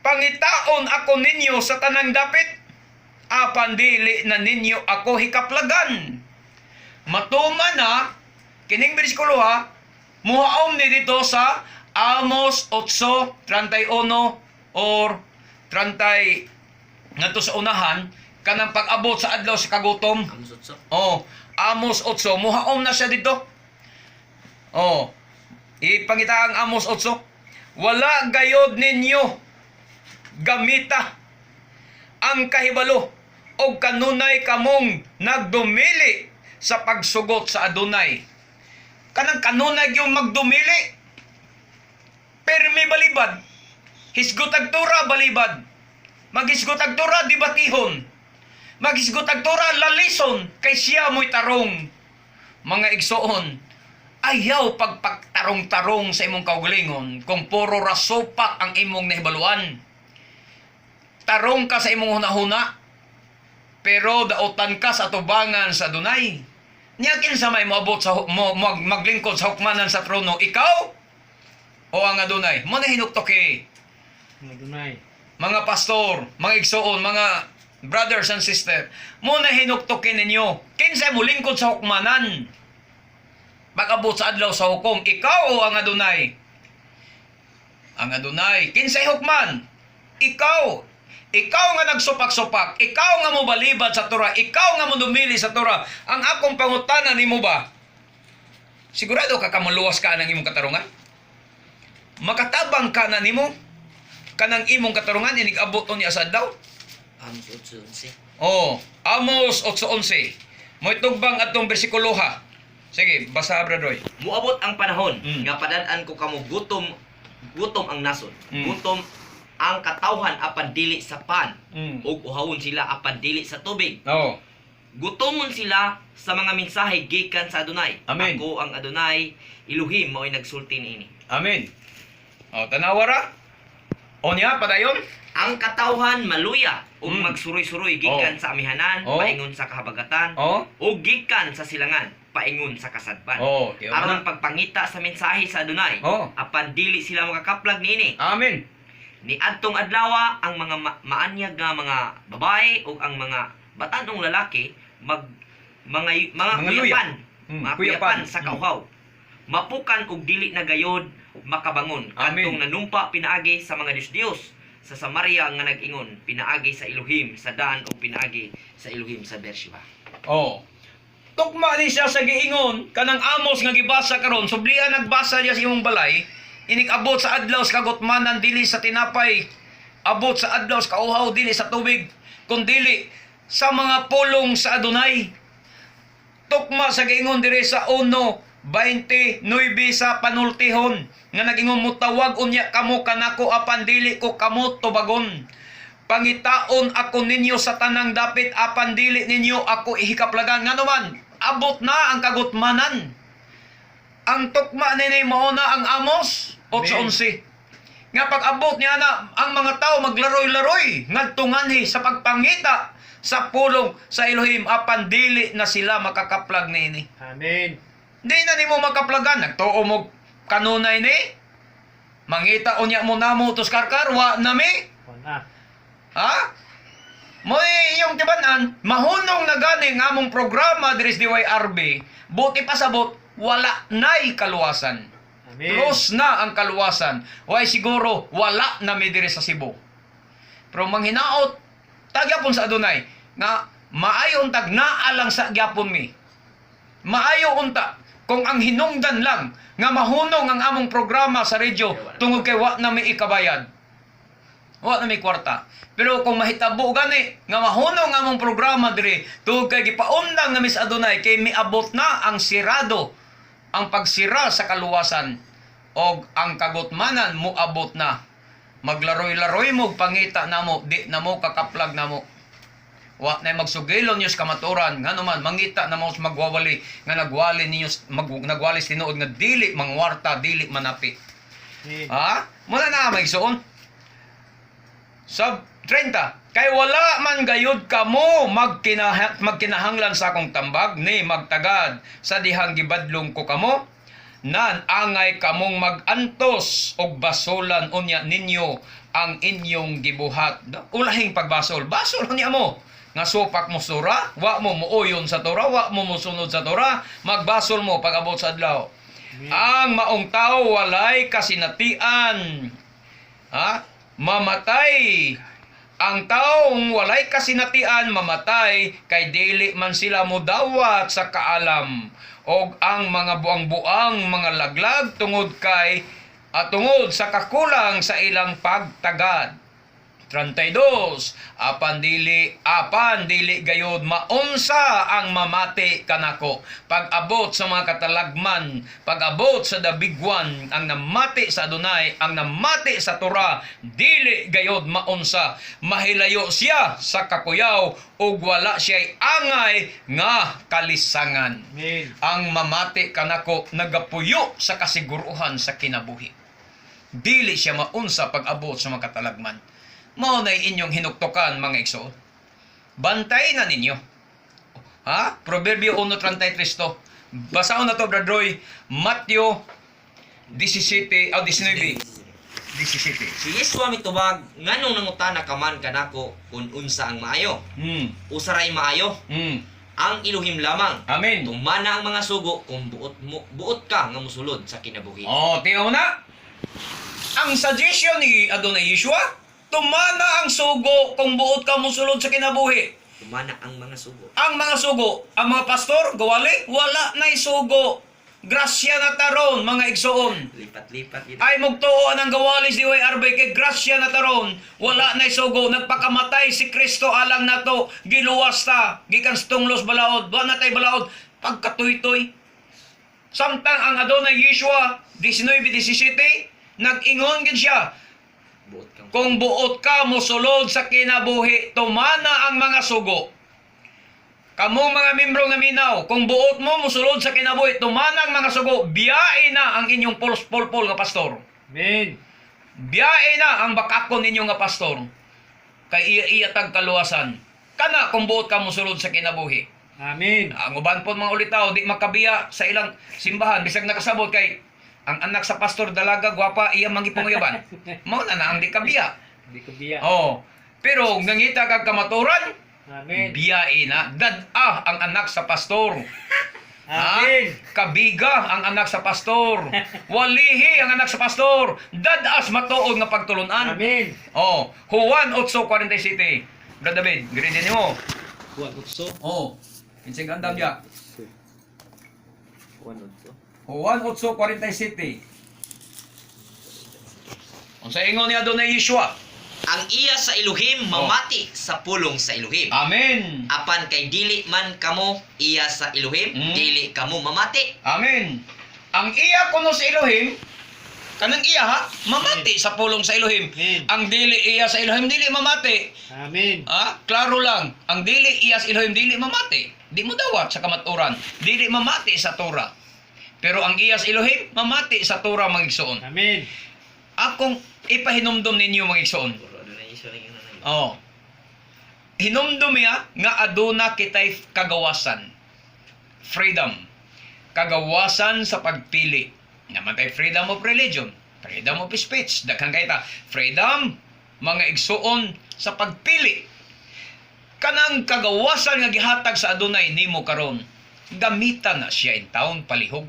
"Pangitaon ako ninyo sa tanang dapit, apan dili na ninyo ako hikaplagan." Matuman na, kining bersikulo ha, muhaom ni dito sa Amos 8:31 or 30 ngadto sa unahan kanang pag-abot sa adlaw sa kagutom. Amos 8. Oh, Amos 8, muhaom na siya dito. Oh, ipangita ang Amos 8. "Wala gayod ninyo gamita ang kahibalo og kanunay kamong nagdumili sa pagsugot sa Adunay." Kanang kanunay yung magdumili. Permi balibad. Hisgot ag Tura balibad. Maghisgot ag Tura debatihon. Maghisgot ag Tura lalison kay siya mo'y tarong. Mga igsoon, ayaw pagpagtarong-tarong sa imong kaugalingon kung puro rasupak ang imong nahibaluan. Tarong ka sa imong hunahuna, pero daotan ka sa tubangan sa Adunay. Niya kinsa may moabot sa mo, maglingkod sa hukmanan sa trono, ikaw o ang Adunay? Mo na hinuktok eh. Adunay. Mga pastor, mga igsoon, mga brothers and sister, mo na hinuktokin ninyo. Kinsa mo lingkod sa hukmanan? Pag-abot sa adlaw sa hukom, ikaw o ang Adunay? Ang Adunay. Kinsay hukman? Ikaw. Ikaw nga nagsupak-supak, ikaw nga mobalibad sa Torah, ikaw nga modumili sa Torah. Ang akong pangutana nimo ba? Sigurado ka kamuluwas ka ng imong katarungan? Makatabang ka na nimo? Kanang imong katarungan inig-abot niya sa adlaw? Amos 8:11. Oh, Amos 8:11. Moitugbang atong bersikulo ha. Sige, basa, Brother Roy. "Muabot ang panahon nga padad-an ko kamo gutom, gutom ang nasod. Gutom ang katawhan apan dili sa pan ug uhawon sila apan dili sa tubig. Gutomon sila sa mga mensahe gikan sa Adunay. Amen. Ako ang Adunay Elohim mao'y nagsulti niini." Amen. Oh, tanawa ra. O niya, padayon. "Ang katawhan maluya ug magsuroy-suroy gikan sa amihanan paingon sa kahabagatan ug gikan sa silangan paingon sa kasadpan Oh, aron pagpangita sa mensahe sa Adunay apan dili sila makakaplag niini. Amen. Ni adtong adlawa ang mga maanyag nga mga babae ug ang mga batanong lalaki mag mga mga Mga luya. kuyapan, mga kuyapan. kuyapan sa kauhaw, mapukan og dili na gayod makabangon Amen. kadtong nanumpa pinaagi sa mga Diyos-Diyos sa Samaria nga nag-ingon pinaagi sa Elohim sa Dan o pinaagi sa Elohim sa Beersheba. Oh. Tukma ni siya sa giingon kanang Amos nga gibasa karon, sublian nagbasa niya sa imong balay, inikabot sa adlaw sa kagutmanan dili sa tinapay, abot sa adlaw sa kauhaw dili sa tubig, kundili sa mga pulong sa Adonai. Tukma sa giingon diri sa 1:29 sa panultihon nga nagingon, "Mutawag unya kamo kanako apan dili ko kamo tubagon. Pangitaon ako ninyo sa tanang dapit apan dili ninyo ako ihikaplagan." Ngano man, abot na ang kagutmanan. Ang tukma nini mao na ang Amos 8:11. Nga pag-abot niya na ang mga tao maglaroy-laroy ngadto nganhi sa pagpangita sa pulong sa Elohim apan dili na sila makakaplag niini. Amen. Di na nimo makaplagan, nagtuo mo kanunay ni. Mangita unya mo namo tos karkar wa nami. Wala. Ha? Mo inyong tibanan, mahunong na gani ng among programa diri sa DYRB, buti pasabot, wala na'y kaluwasan. Amen. Close na ang kaluwasan. Way siguro, wala na mi diri sa Cebu. Pero manghinaot, tagyapon sa Adonai, nga maayo untag naa lang sa gyapon mi. Maayo unta kung ang hinungdan lang nga mahunong ang among programa sa radyo tungod kay wa na mi ikabayad. Wa na mi kwarta. Pero kung mahitabo gani nga mahunong ang among programa diri tungod kay gipaundang na mi sa Adonai kay miabot na ang sirado, ang pagsira sa kaluwasan og ang kagutmanan moabot na. Maglaroy-laroy mo pangita namo, di namo kakaplag namo. Wa na magsugilon niyo sa kamaturan, ngano man mangita na mo sa magwawali nga nagwali ninyo nagwali sa tinuod nga dili mangwarta, dili manapi. Amen. Ha? Muna na may igsuon. Sub 30. "Kay wala man gayud kamo magkinahanglan sa akong tambag ni magtagad sa dihang gibadlong ko kamo. Nan angay kamong magantos og basolan unya ninyo ang inyong gibuhat." Ulahing pagbasol. Basol unya mo. Nga supak mo sa Torah, wa mo muuyon sa Torah, wa mo musunod sa Torah, magbasol mo pag abot sa adlaw. Amen. Ang maong tao walay kasinatian. Ha? Mamatay. Ang taong walay kasinatian mamatay kay dili man sila modawat sa kaalam. Og ang mga buang-buang mga laglag tungod kay at tungod sa kakulang sa ilang pagtagad. 32. Apan dili gayod maunsa ang mamati kanako. Pag-abot sa mga katalagman, pag-abot sa dabigwan, ang namati sa Adonai, ang namati sa Torah, dili gayod maunsa. Mahilayo siya sa kakuyaw ug wala siya'y angay nga kalisangan. Amen. Ang mamati kanako nagapuyo sa kasiguruhan sa kinabuhi. Dili siya maunsa pag-abot sa mga katalagman. Mao na inyong hinuktukan, mga igsoon. Bantay na ninyo. Ha? Proverbio 1:33 to. Basahon na to, Brad Roy. Matthew 17, oh, 19. 17. Si Yeshua mitubag, "Nganong nangutana ka man kanako kung unsa ang maayo? Usa ray maayo, ang Elohim lamang. Amen. Tumana ang mga sugo kung buot mo buot ka nga mosulod sa kinabuhi." Oh, tiyaw na. Ang suggestion ni Adonai Yeshua, tumana ang sugo kung buot ka musulod sa kinabuhi. Tumana ang mga sugo. Ang mga sugo, ang mga pastor, gawali, wala na'y sugo. Grasya na taron, mga igsoon. Lipat-lipat yun. Ay mugtuo ang gawali si DYRB kay grasya na taron. Wala na'y sugo. Nagpakamatay si Kristo alang nato. Giluwas ta. Gikan sa tunglos balaod. Wa na tay balaod. Pagkatuytoy. Samtang ang Adonai Yeshua, 19:17, nag-ingon gid siya, Buot kang "Kung buot ka mosulod sa kinabuhi, tumana ang mga sugo." Kamo mga membro nga minaw, kung buot mo mosulod sa kinabuhi, tumana ang mga sugo, biyae na ang inyong pulpol nga pastor. Amen. Biyae na ang bakakon ninyo nga pastor. Kay iya iya tag kaluwasan. Kana kung buot ka mosulod sa kinabuhi. Amen. Ang uban po mga ulitaw, di makabiya sa ilang simbahan, bisag nakasabot kay ang anak sa pastor dalaga, gwapa, iya mangipanguyaban. Mao na na ang di kabiya. Hindi ko biya. Oh. Pero nangita kag kamaturan, Amen. biyae na. Dad-ah ang anak sa pastor. Ha? Amen. Kabiga ang anak sa pastor. Walihi ang anak sa pastor. Dadas matuod nga pagtulunan. Amen. Oh, Juan 8:47. Brother David, grade nimo. Juan 8. Oh, kinsay gandam dia? Juan 8. Juan 8:47. Unsa ingon ni Adonai Yeshua? Ang iya sa Elohim mamati sa pulong sa Elohim. Amen. Apan kay dili man kamo iya sa Elohim, dili kamo mamati. Amen. Ang iya kuno sa Elohim, kanang iya ha, mamati sa pulong sa Elohim. Amen. Ang dili iya sa Elohim, dili mamati. Amen. Ah, klaro lang, ang dili iya sa Elohim, dili mamati. Di mo dawat sa kamaturan, dili mamati sa Torah. Pero ang iya sa Elohim, mamati sa Torah, mga igsoon. Amen. Akong ipahinumdum ninyo, mga igsoon. Oh. Hinumdum niya nga aduna kitay kagawasan. Freedom. Kagawasan sa pagpili. Naman tay freedom of religion, freedom of speech, daghan kay ta. Freedom, mga igsuon, sa pagpili. Kanang kagawasan nga gihatag sa Adunay nimo karon, gamitan na siya in taon palihog.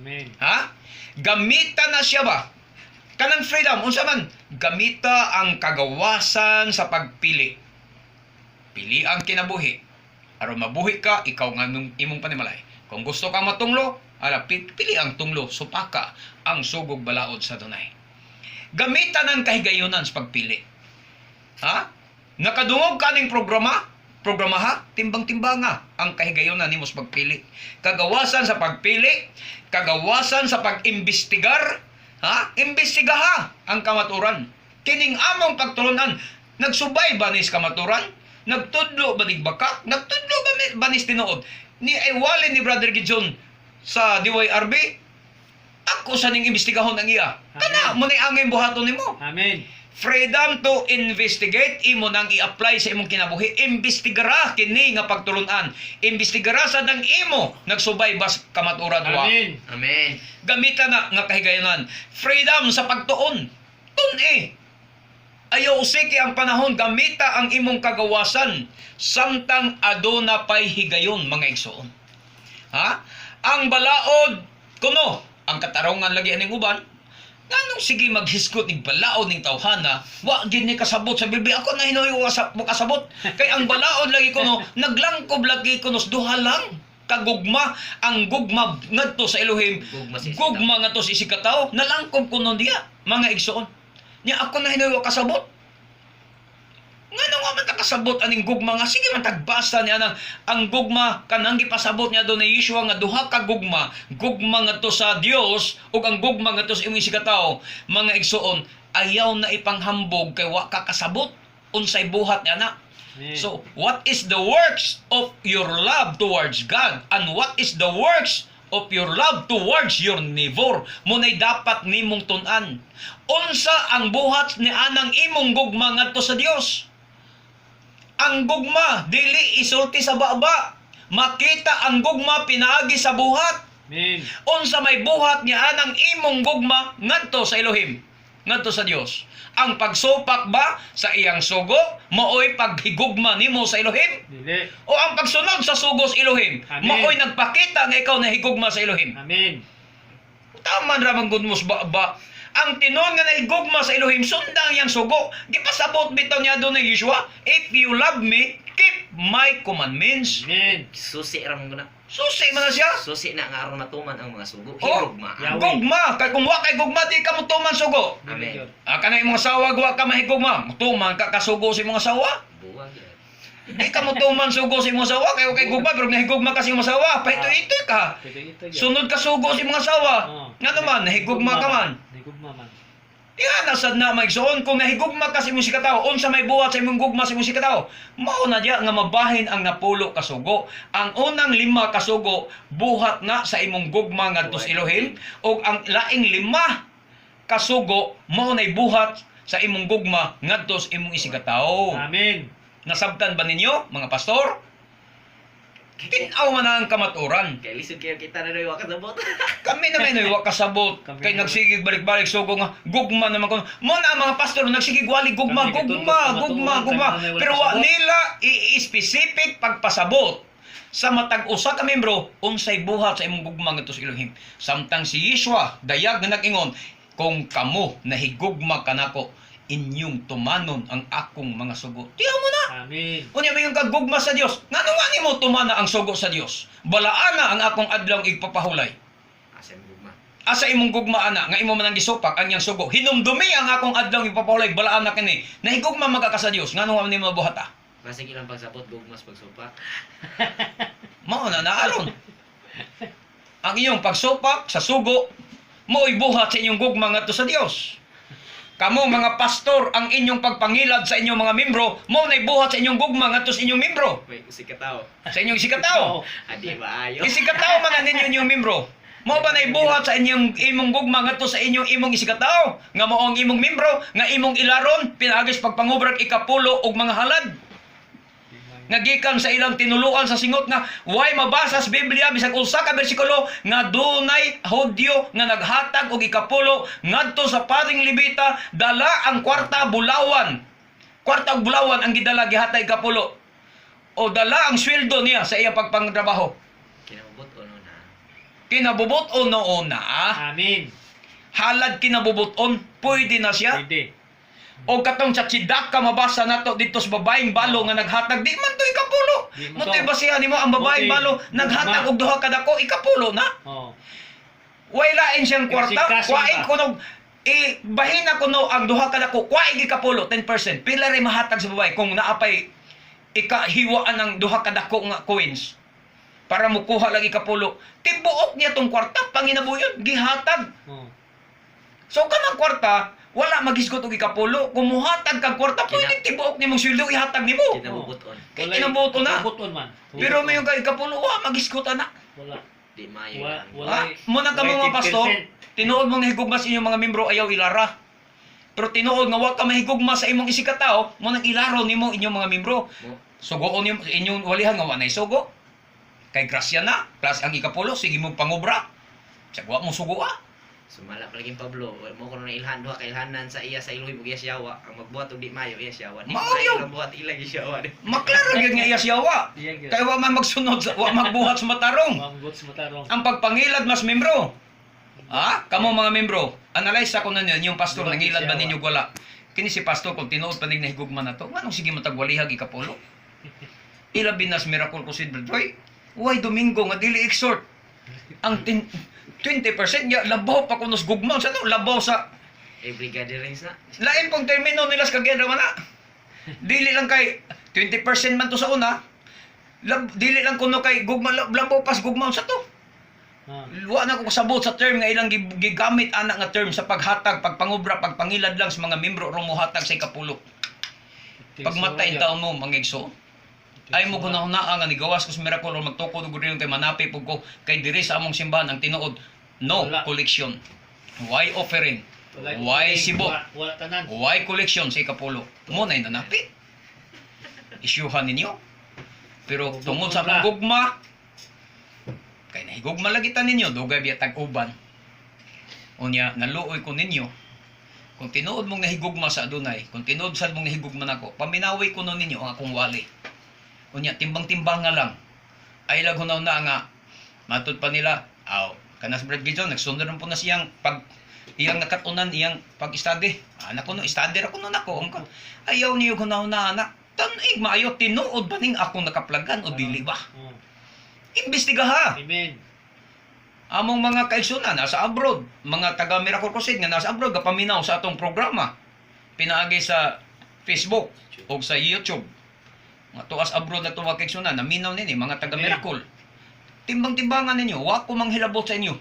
Amen. Ha? Gamita na siya ba? Kanang freedom, unsa man? Gamita ang kagawasan sa pagpili. Pili ang kinabuhi. Aron mabuhi ka, ikaw nga imong, imong panimalay. Kung gusto ka matunglo, ala pili ang tunglo, supaka ang sugog balaod sa Dunay. Gamita ng kahigayunan sa pagpili. Ha? Nakadungog ka ning programa? Programa ha? Timbang-timbanga ang kahigayunan nimo sa pagpili. Kagawasan sa pagpili, kagawasan sa pag-imbestigar, ha? Imbestigaha ang kamaturan. Kining among pagtulunan, nagsubay ba nis kamaturan? Nagtudlo ba nig bakak? Nagtudlo ba, ba nis tinuod? Ni ay wali ni Brother Gideon sa DYRB, ako sa ning imbestigahon ang iya. Kana mo ni angay buhaton nimo. Amen. Freedom to investigate imo nang i-apply sa imong kinabuhi. Imbestigara kini nga pagtulunan. Imbestigara sa nang imo nagsubay bas kamaturan wa. Amen. Amen. Gamita na nga kahigayonan. Freedom sa pagtuon. Tun-i. Ayaw usiki ang panahon, gamita ang imong kagawasan samtang aduna pay higayon, mga igsoon. Ha? Ang balaod kuno, ang katarungan lagi aning uban, nganong sige maghisgot ning balaod ning tawhana, wa gid ni kasabot sa Biblia. Ako na hinoy wa mo kasabot. Kay ang balaod lagi kuno, naglangkob lagi kuno sa duha lang kagugma, ang gugma ngadto sa Elohim, Gugma sa isig gugma ngadto sa isig ka tawo, nalangkob kuno diya, mga igsoon. Nya ako na hinoy wa kasabot. Ngano nga man ta kasabot aning gugma nga sige man tagbasa niya nang ang gugma kanang gipasabot niya do ni Yeshua nga duha ka gugma, gugma ngadto sa Dios ug ang gugma ngadto sa imong isigkatawo, mga igsoon, ayaw na ipanghambog kay wa ka kasabot unsay buhat niya na. Amen. So, what is the works of your love towards God and what is the works of your love towards your neighbor? Muna'y dapat nimong tun-an. Unsa ang buhat ni anang imong gugma ngadto sa Dios? Ang gugma dili isulti sa baba. Makita ang gugma pinaagi sa buhat. Amen. Unsa may buhat niya anang imong gugma ngadto sa Elohim, ngadto sa Dios? Ang pagsupak ba sa iyang sugo maoy paghigugma nimo sa Elohim? Dili. O ang pagsunod sa sugo sa Elohim Amen. maoy nagpakita nga ikaw nahigugma sa Elohim? Amen. Tama ra man gud mo sa ba. Ang tinuod nga nahigugma sa Elohim, sundan ang iyang sugo. Gipasabot bitaw niya doon ni Yeshua, "If you love me, keep my commandments." Amen. Susi ra man guna. Susi man na siya. Susi na nga aron matuman ang mga sugo. Oh, Hirugma. Yahweh. Gugma, kay kung wa kay gugma di ka motuman sugo. Amen. Dili gyud. Ah, kana imong asawa wa ka mahigugma, motuman ka kasugo sa imong asawa. Buwag yan. Di ka motuman sugo sa imong asawa kay wa kay gugma, pero nahigugma ka sa imong asawa, pahito-ito ka. Pwede ito gyud. Sunod ka sugo sa imong asawa. Oo. Nga naman, nahigugma ka man. Nahigugma man. Yan nasad na maigsoon kung nahigugma ka sa imong sikatawo, unsa may buhat sa imong gugma sa imong sikatawo. Mao na diya nga mabahin ang napulo kasugo. Ang unang 5 kasugo buhat na sa imong gugma ngadto sa Elohim, ug ang laing 5 kasugo mao nay buhat sa imong gugma ngadto sa imong isigatawo. Amen. Nasabtan ba ninyo, mga pastor? Tin-aw man ang kamaturan. Kay lisod kayo kita na wa kasabot. Kami na may wa kasabot. Kami Kay na- nagsigig balik-balik sugo nga gugma naman ko. Mo na ang mga pastor nagsigig wali gugma, Kami gugma, gitudlo gugma, sa gugma. kamatuoran, kami na may wala Pero wa kasabot. nila i-specific pagpasabot. Sa matag usa ka membro, unsay buhat sa imong gugma ngadto sa Elohim. Samtang si Yeshua dayag nga nag-ingon, kung kamo nahigugma kanako, inyong tumanon ang akong mga sugo. Tiyaw mo na. Amen. Unya may kagugma sa Dios. Ngano nga nimo tumana ang sugo sa Dios? Balaana ang akong adlaw igpapahulay. Asa imong gugma. Asa imong gugma ana nga imo man ang gisupak ang iyang sugo. Hinumdumi ang akong adlaw igpapahulay, balaana kini. Nahigugma man ka sa Dios, ngano nga nimo buhata? Basig ilang pagsabot gugmas pagsupak. Mao na naaron. Ang inyong pagsupak sa sugo mo'y buhat sa inyong gugma ngadto sa Dios. Kamo mga pastor, ang inyong pagpangilad sa inyong mga membro, mao na'y buhat sa inyong gugma ngadto sa inyong membro, Wait, usig ka tao. sa inyong isikatao. Adi ba ayo? Isikatao man ninyo inyong membro. Mao ba na'y buhat sa inyong imong gugma ngadto sa inyong imong isikatao nga mao ang imong membro nga imong ilaron pinaagis pagpangubrag ikapulo og mga halad nga gikan sa ilang tinuluan sa singot nga way mabasa sa Biblia bisag usa ka bersikulo nga dunay Hudyo nga naghatag og ikapulo ngadto sa paring Levita, dala ang kwarta bulawan, kwarta og bulawan ang gidala, gihatag ikapulo o dala ang sweldo niya sa iya pagpangtrabaho. Kinabubot o no na. Kinabubot-on noon na. Amen. Halad kinabubot-on, pwede na siya. Pwede. O katong sa Tzedakah, mabasa nato dito sa babaeng balo nga naghatag, di man to ikapulo. Di man Mo to. to'y basihan nimo ang babaeng Buti. balo naghatag og duha ka dako, ikapulo na. Oh. Way lain siyang kwarta, Kasi-kasi kwain ba? kuno e bahina kuno ang duha ka dako, kwain ikapulo 10%. Pila ray mahatag sa babae kung naapay ikahiwaan ang duha ka dako nga coins para mukuha lang ikapulo. Tibuok niya tong kwarta panginabuyon gihatag. Oh. So kanang kwarta, wala magisgot og ikapulo. Kung muhatag kag kwarta, pwede tibuok nimong sweldo ihatag nimo. Kinabubot on. Kay kinabuto na. Kinabuton man. Pero may yung kay ikapulo, wa magisgot ana. Wala. Di maayo. Wala. Lang. Wala. Ah, muna ka mga pastor, tinuod mong nahigugma sa inyong mga membro, ayaw ilara. Pero tinuod nga wa ka mahigugma sa imong isikatao, mo nang ilaro nimo inyong mga membro. Mo Sugoon nimo inyong walihan nga wa nay sugo. Kay grasya na, plus ang ikapulo, sige mo pangobra. Sag wa mo sugo ah. Sumala pa lagi Pablo, wa mo kuno na ilhan duha ka ilhanan sa iya sa Elohim ug iya siyawa. Ang magbuhat og di maayo iya siyawa. Di Mao maayo yun. ang buhat ila siyawa. Maklaro gyud nga iya siyawa. Iya gyud. Kay wa man magsunod, wa magbuhat sa matarong. Manggot sa matarong. Ang pagpangilad mas membro. Ah, kamo mga membro, analyze ako na ninyo, yung pastor nangilad ba ninyo wala? Kini si pastor kung tinuod pa ning nahigugma na to, nganong sige matagwalihag ikapulo? Ilabi nas miracle ko si Brad Roy. Why Domingo nga dili exhort? Ang 20% niya labaw pa kunos gugma sa no, labaw sa Every gatherings na. lain pong termino nila sa kagera man na. Dili lang kay 20% man to sa una. Dili lang kuno kay gugma, labaw pas gugma sa to. Ah. Wa na ko kasabot sa term nga ilang gigamit ana nga term sa paghatag, pagpangobra, pagpangilad lang sa mga membro aron mohatag sa ikapulo. Pagmatay taon mo mangigso. Ay mo hunahunaa nga nigawas ko sa miracle or magtukod og kay manapi pug ko kay diri sa among simbahan ang tinuod no Wala. collection. Why offering? Wala. Why sibok? Wala, wala tanan. Why collection sa ikapulo? Mo na nanapi. Isyuhan ninyo. Pero tungod sa akong gugma, kay nahigugma lagi ta ninyo, dugay biya tag-uban. Unya, naluoy ko ninyo. Kung tinuod mong nahigugma sa Adunay, kung tinuod sad mong nahigugma nako, paminawi ko nun ninyo ang akong wali. Unya, timbang-timbang nga lang. Ay lag hunaw na nga, matud pa nila, aw, kanas Brad Gideon, nagsunod rin po na siyang pag iyang nakatunan, iyang pag-study. Anak ko no, study ra ko nun ako. Ang ayaw niyo hunaw na anak. Tanig maayo, tinuod ba ning akong nakaplagan o dili ba? Oh. Imbestigaha. Amen. Among mga kaigsunan nasa abroad, mga taga Miracle Crusade nga nasa abroad gapaminaw sa atong programa. Pinaagi sa Facebook o sa YouTube. Mga tuas abroad na itong mga kaigsunan, naminaw nini mga taga Amen. Miracle. Timbang-timbangan ninyo, wa ko manghilabot sa inyo.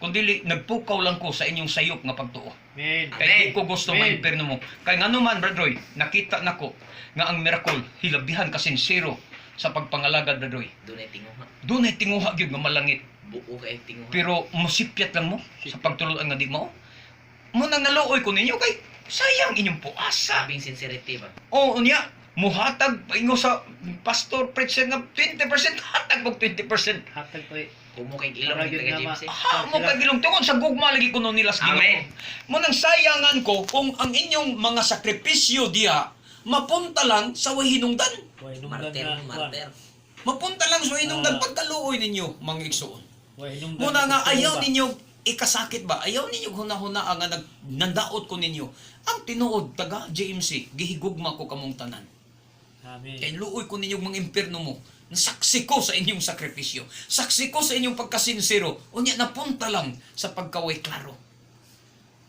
Kundi nagpukaw lang ko sa inyong sayop nga pagtuo. Amen. Kay di ko gusto Amen. maimpirno mo. Kay ngano man, Brad Roy, nakita nako nga ang miracle hilabihan ka sinsero sa pagpangalagad, Brad Roy. Dunay tinguha. Dunay tinguha gyud nga malangit. Buo kay tinguha. Pero musipyat lang mo sa pagtuluan nga di mao. Mo nang naluoy ko ninyo kay sayang inyong puasa. Sabing sincerity ba? Oo niya, muhatag ingo sa pastor preacher nga 20%, hatag og 20%. Hatag pa eh. Kumo kay ilong Para taga yun nga James eh. Ha, mo kagilong tungod sa gugma lagi kuno nila sa Ginoo. Amen. Mo nang sayangan ko kung ang inyong mga sakripisyo diha mapunta lang sa way hinungdan. Way nungdan Marter, na. marter. Mapunta lang sa hinungdan pagkaluoy ninyo, mga igsuon. Way hinungdan. Muna nga ayaw Ba? ninyo ikasakit ba? Ayaw ninyo hunahuna nga nandaot ko ninyo. Ang tinuod taga JMC, gihigugma ko kamong tanan. Amen. Kay luoy ko ninyo mga impierno mo. Saksi ko sa inyong sakripisyo. Saksi ko sa inyong pagkasinsero. Unya napunta lang sa pagkaway klaro.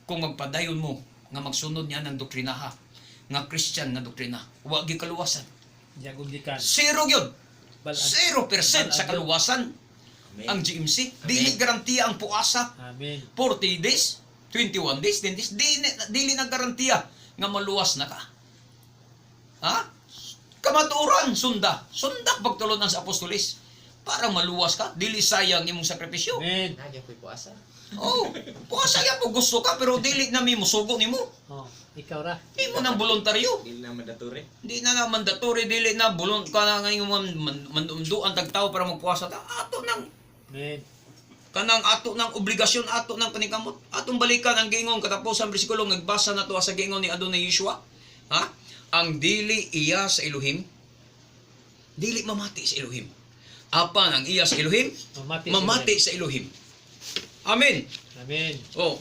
Kung magpadayon mo nga magsunod niya ng doktrinaha, nga Christian nga doktrina, wa gyud kaluwasan. Jagong gikan. Zero gyud. Balaan. 0% sa kaluwasan Amen. ang GMC. Dili garantiya ang puasa. Amen. 40 days, 21 days, 10 days, dili na garantiya nga maluwas na ka. Ha? Kamatuoran, sunda. Sunda pagtulunan sa apostolis. Para maluwas ka, dili sayang imong sakripisyo. Amen. Nagya ko'y puasa. Oh, puasa yan po gusto ka pero dili na mi musugo nimo. Oh, ikaw ra. Imo nang voluntaryo. Dili na mandatory. Di na na mandatory, dili na bulon ka na ngayon manunduan tag tao para magpuasa ta. Ato nang Amen. Kanang ato ng obligasyon, ato ng panikamot, atong balikan ang giingon katapusan bersikulo, nagbasa na to sa giingon ni Adonai Yeshua, ha, ang dili iya sa Elohim dili mamati sa Elohim, apan ang iya sa Elohim Mamati. mamati sa Elohim. Amen. Amen. Oh,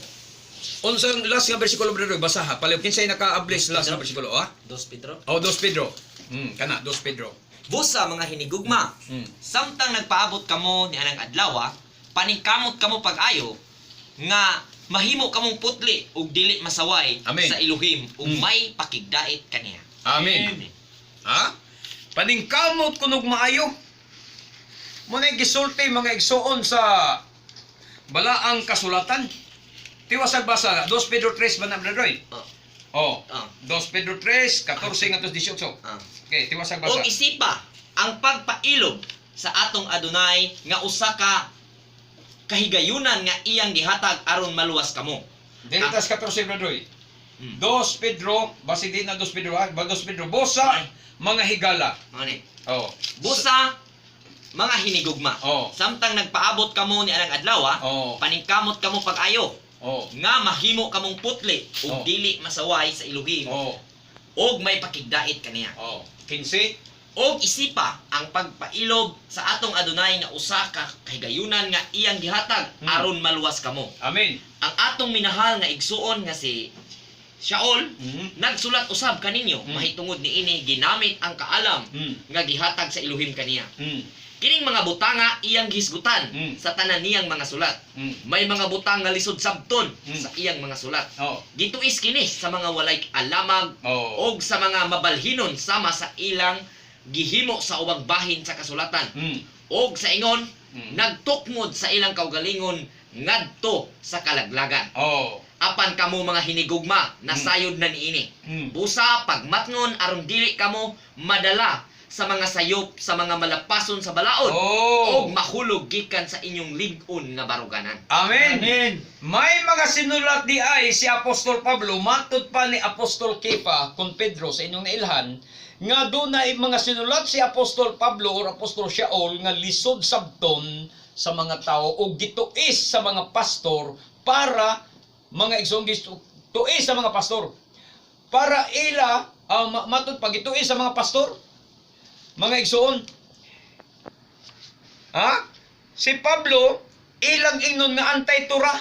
unsang last nga bersikulo, brother, basaha palayo kinsay naka-ablis last nga bersikulo, ha? Dos Pedro. Oh, Dos Pedro, kana Dos Pedro. Busa mga hinigugma, samtang nagpaabot kamo ni anang adlaw, paningkamot kamo pag-ayo nga mahimo kamong putli ug dili masaway Amen. sa Elohim ug may pakigdait kaniya. Amen. Ha? Paningkamot kunog maayo. Muna gisulti mga igsuon sa balaang kasulatan. Tiwasag basa, 2 Pedro 3 ba na, Brother Roy? Oh. Oh. Ah. 2 Pedro 3, 14 ngadto 18. Ah. Okay, tiwasag basa. Og isipa ang pagpailob sa atong Adonai nga usa ka kahigayunan nga iyang gihatag aron maluwas kamo. Dilitas 14, Brother Roy. 2 Pedro, basig di na 2 Pedro ha, ba 2 Pedro, bosa Ay. mga higala. Mao ni. Oh. Busa mga hinigugma. Oh. Samtang nagpaabot kamo ni anang adlaw, Oh. paningkamot kamo pag-ayo Oh. nga mahimo kamong putli ug Oh. dili masaway sa Elohim Oh. ug may pakigdait kaniya. Oh. 15. Og isipa ang pagpailob sa atong Adonai nga usa ka kahigayunan nga iyang gihatag aron maluwas kamo. Amen. Ang atong minahal nga igsuon nga si Shaol nagsulat usab kaninyo mahitungod niini ginamit ang kaalam nga gihatag sa Elohim kaniya. Kining mga butanga iyang gihisgutan sa tanan niyang mga sulat. May mga butang nga lisod sabton sa iyang mga sulat. Oh. Gituis kini sa mga walay alamag og sa mga mabalhinon sama sa ilang gihimo sa ubang bahin sa kasulatan. Og sa ingon, nagtukmod sa ilang kaugalingon ngadto sa kalaglagan. Oh. Apan kamo mga hinigugma, nasayod na niini. Busa pagmatngon aron dili kamo madala sa mga sayop sa mga malapason sa balaod Oh. og mahulog gikan sa inyong lig-on nga baruganan. Amen. Amen. May mga sinulat di ay si Apostol Pablo, matud pa ni Apostol Kefa kon Pedro sa inyong nailhan, nga dunay mga sinulat si Apostol Pablo or Apostol Shaul nga lisod sabton sa mga tao o gituis sa mga pastor para mga igsoon, gituis sa mga pastor para ila matud pa gituis sa mga pastor, mga igsoon, ha, si Pablo ilang ingnon nga anti-Torah.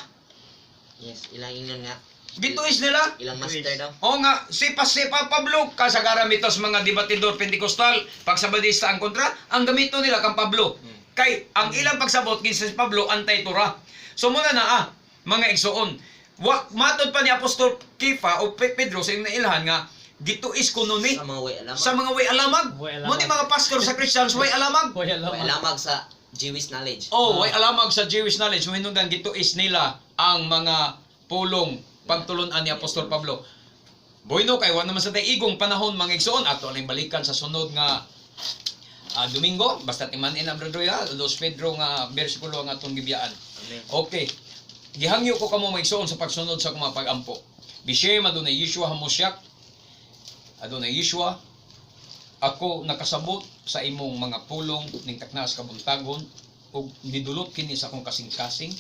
Yes, ilang ingon nga. Gituis nila. Ilang master daw. O nga, si Pablo, kasagaran mitos mga debatidor Pentecostal, pagsabadista ang kontra, ang gamito nila kang Pablo. Kay, ang ilang pagsabot kinsa si Pablo, anti-Torah. So muna na mga igsoon. Wa, matod pa ni Apostol Kefa o Pedro sa inyong nailhan nga, gituis kuno ni Sa mga way alamag. sa mga way alamag. Way alamag. Mo ni mga pastor sa Christians way alamag. Way Way alamag. alamag sa Jewish knowledge. Oh, way alamag sa Jewish knowledge. Hinungdan gituis nila ang mga pulong pagtulunan ni Apostol Pablo. Bueno, kay wa naman sa tay igong panahon mga igsoon, ato aling balikan sa sunod nga Domingo, basta timan-in ang brother ya, Dos Pedro nga bersikulo ang atong gibiyaan. Amen. Okay. Gihangyo ko kamo mga igsoon sa pagsunod sa akong mga pag-ampo. Bishem adunay Yeshua Hamashiach. Adunay Yeshua, ako nakasabot sa imong mga pulong ning taknas kabuntagon ug nidulot kini sa akong kasing-kasing.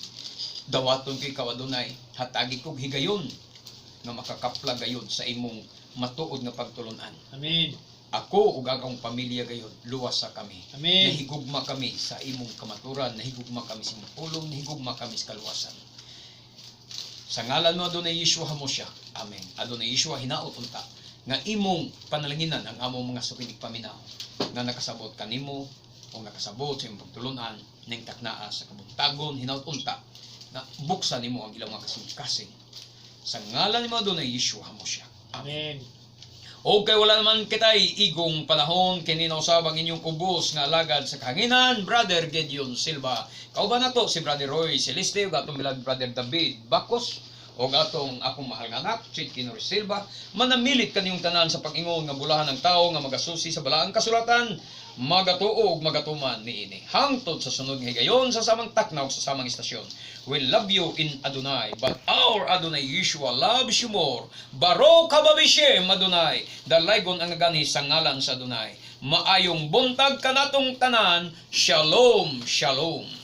Dawaton ko ikaw adunay, hatagi kog higayon nga makakapla gayon sa imong matuod nga pagtulunan. Amen. Ako ug ang akong pamilya gayon, luwas sa kami. Amen. Nahigugma kami sa imong kamaturan, nahigugma kami sa imong pulong, nahigugma kami sa kaluwasan. Sa ngalan mo, Adonai Yeshua HaMoshiach. Amen. Adonai Yeshua, hinaot unta nga imong panalanginan ang among mga sukinig paminaw nga nakasabot kanimo o nakasabot sa imong pagtulunan ning taknaa sa kabuntagon. Hinaot unta na buksan nimo ang ilang mga kasing-kasing. Sa ngalan nimo, Adonai Yeshua HaMoshiach. Amen. Amen. O kay wala naman kitay igong panahon, kini na usab ang inyong ubos nga alagad sa kahanginan, Brother Gideon Silva. Kauban nato si Brother Roy Celeste ug atong beloved Brother David Bacos o atong akong mahal nga anak, Chit Kinori Silva. Manamilit kaniyong tanan sa pag-ingon nga bulahan ng tao nga magasusi sa balaang kasulatan, magatuo ug magatuman niini. Hangtod sa sunod nga higayon sa samang takna ug sa samang istasyon. We love you in Adonai, but our Adonai Yeshua loves you more. Baruch haba b'shem Adonai. Dalaygon ang naganhi sa ngalan sa Adonai. Maayong buntag kanatong tanan. Shalom, shalom.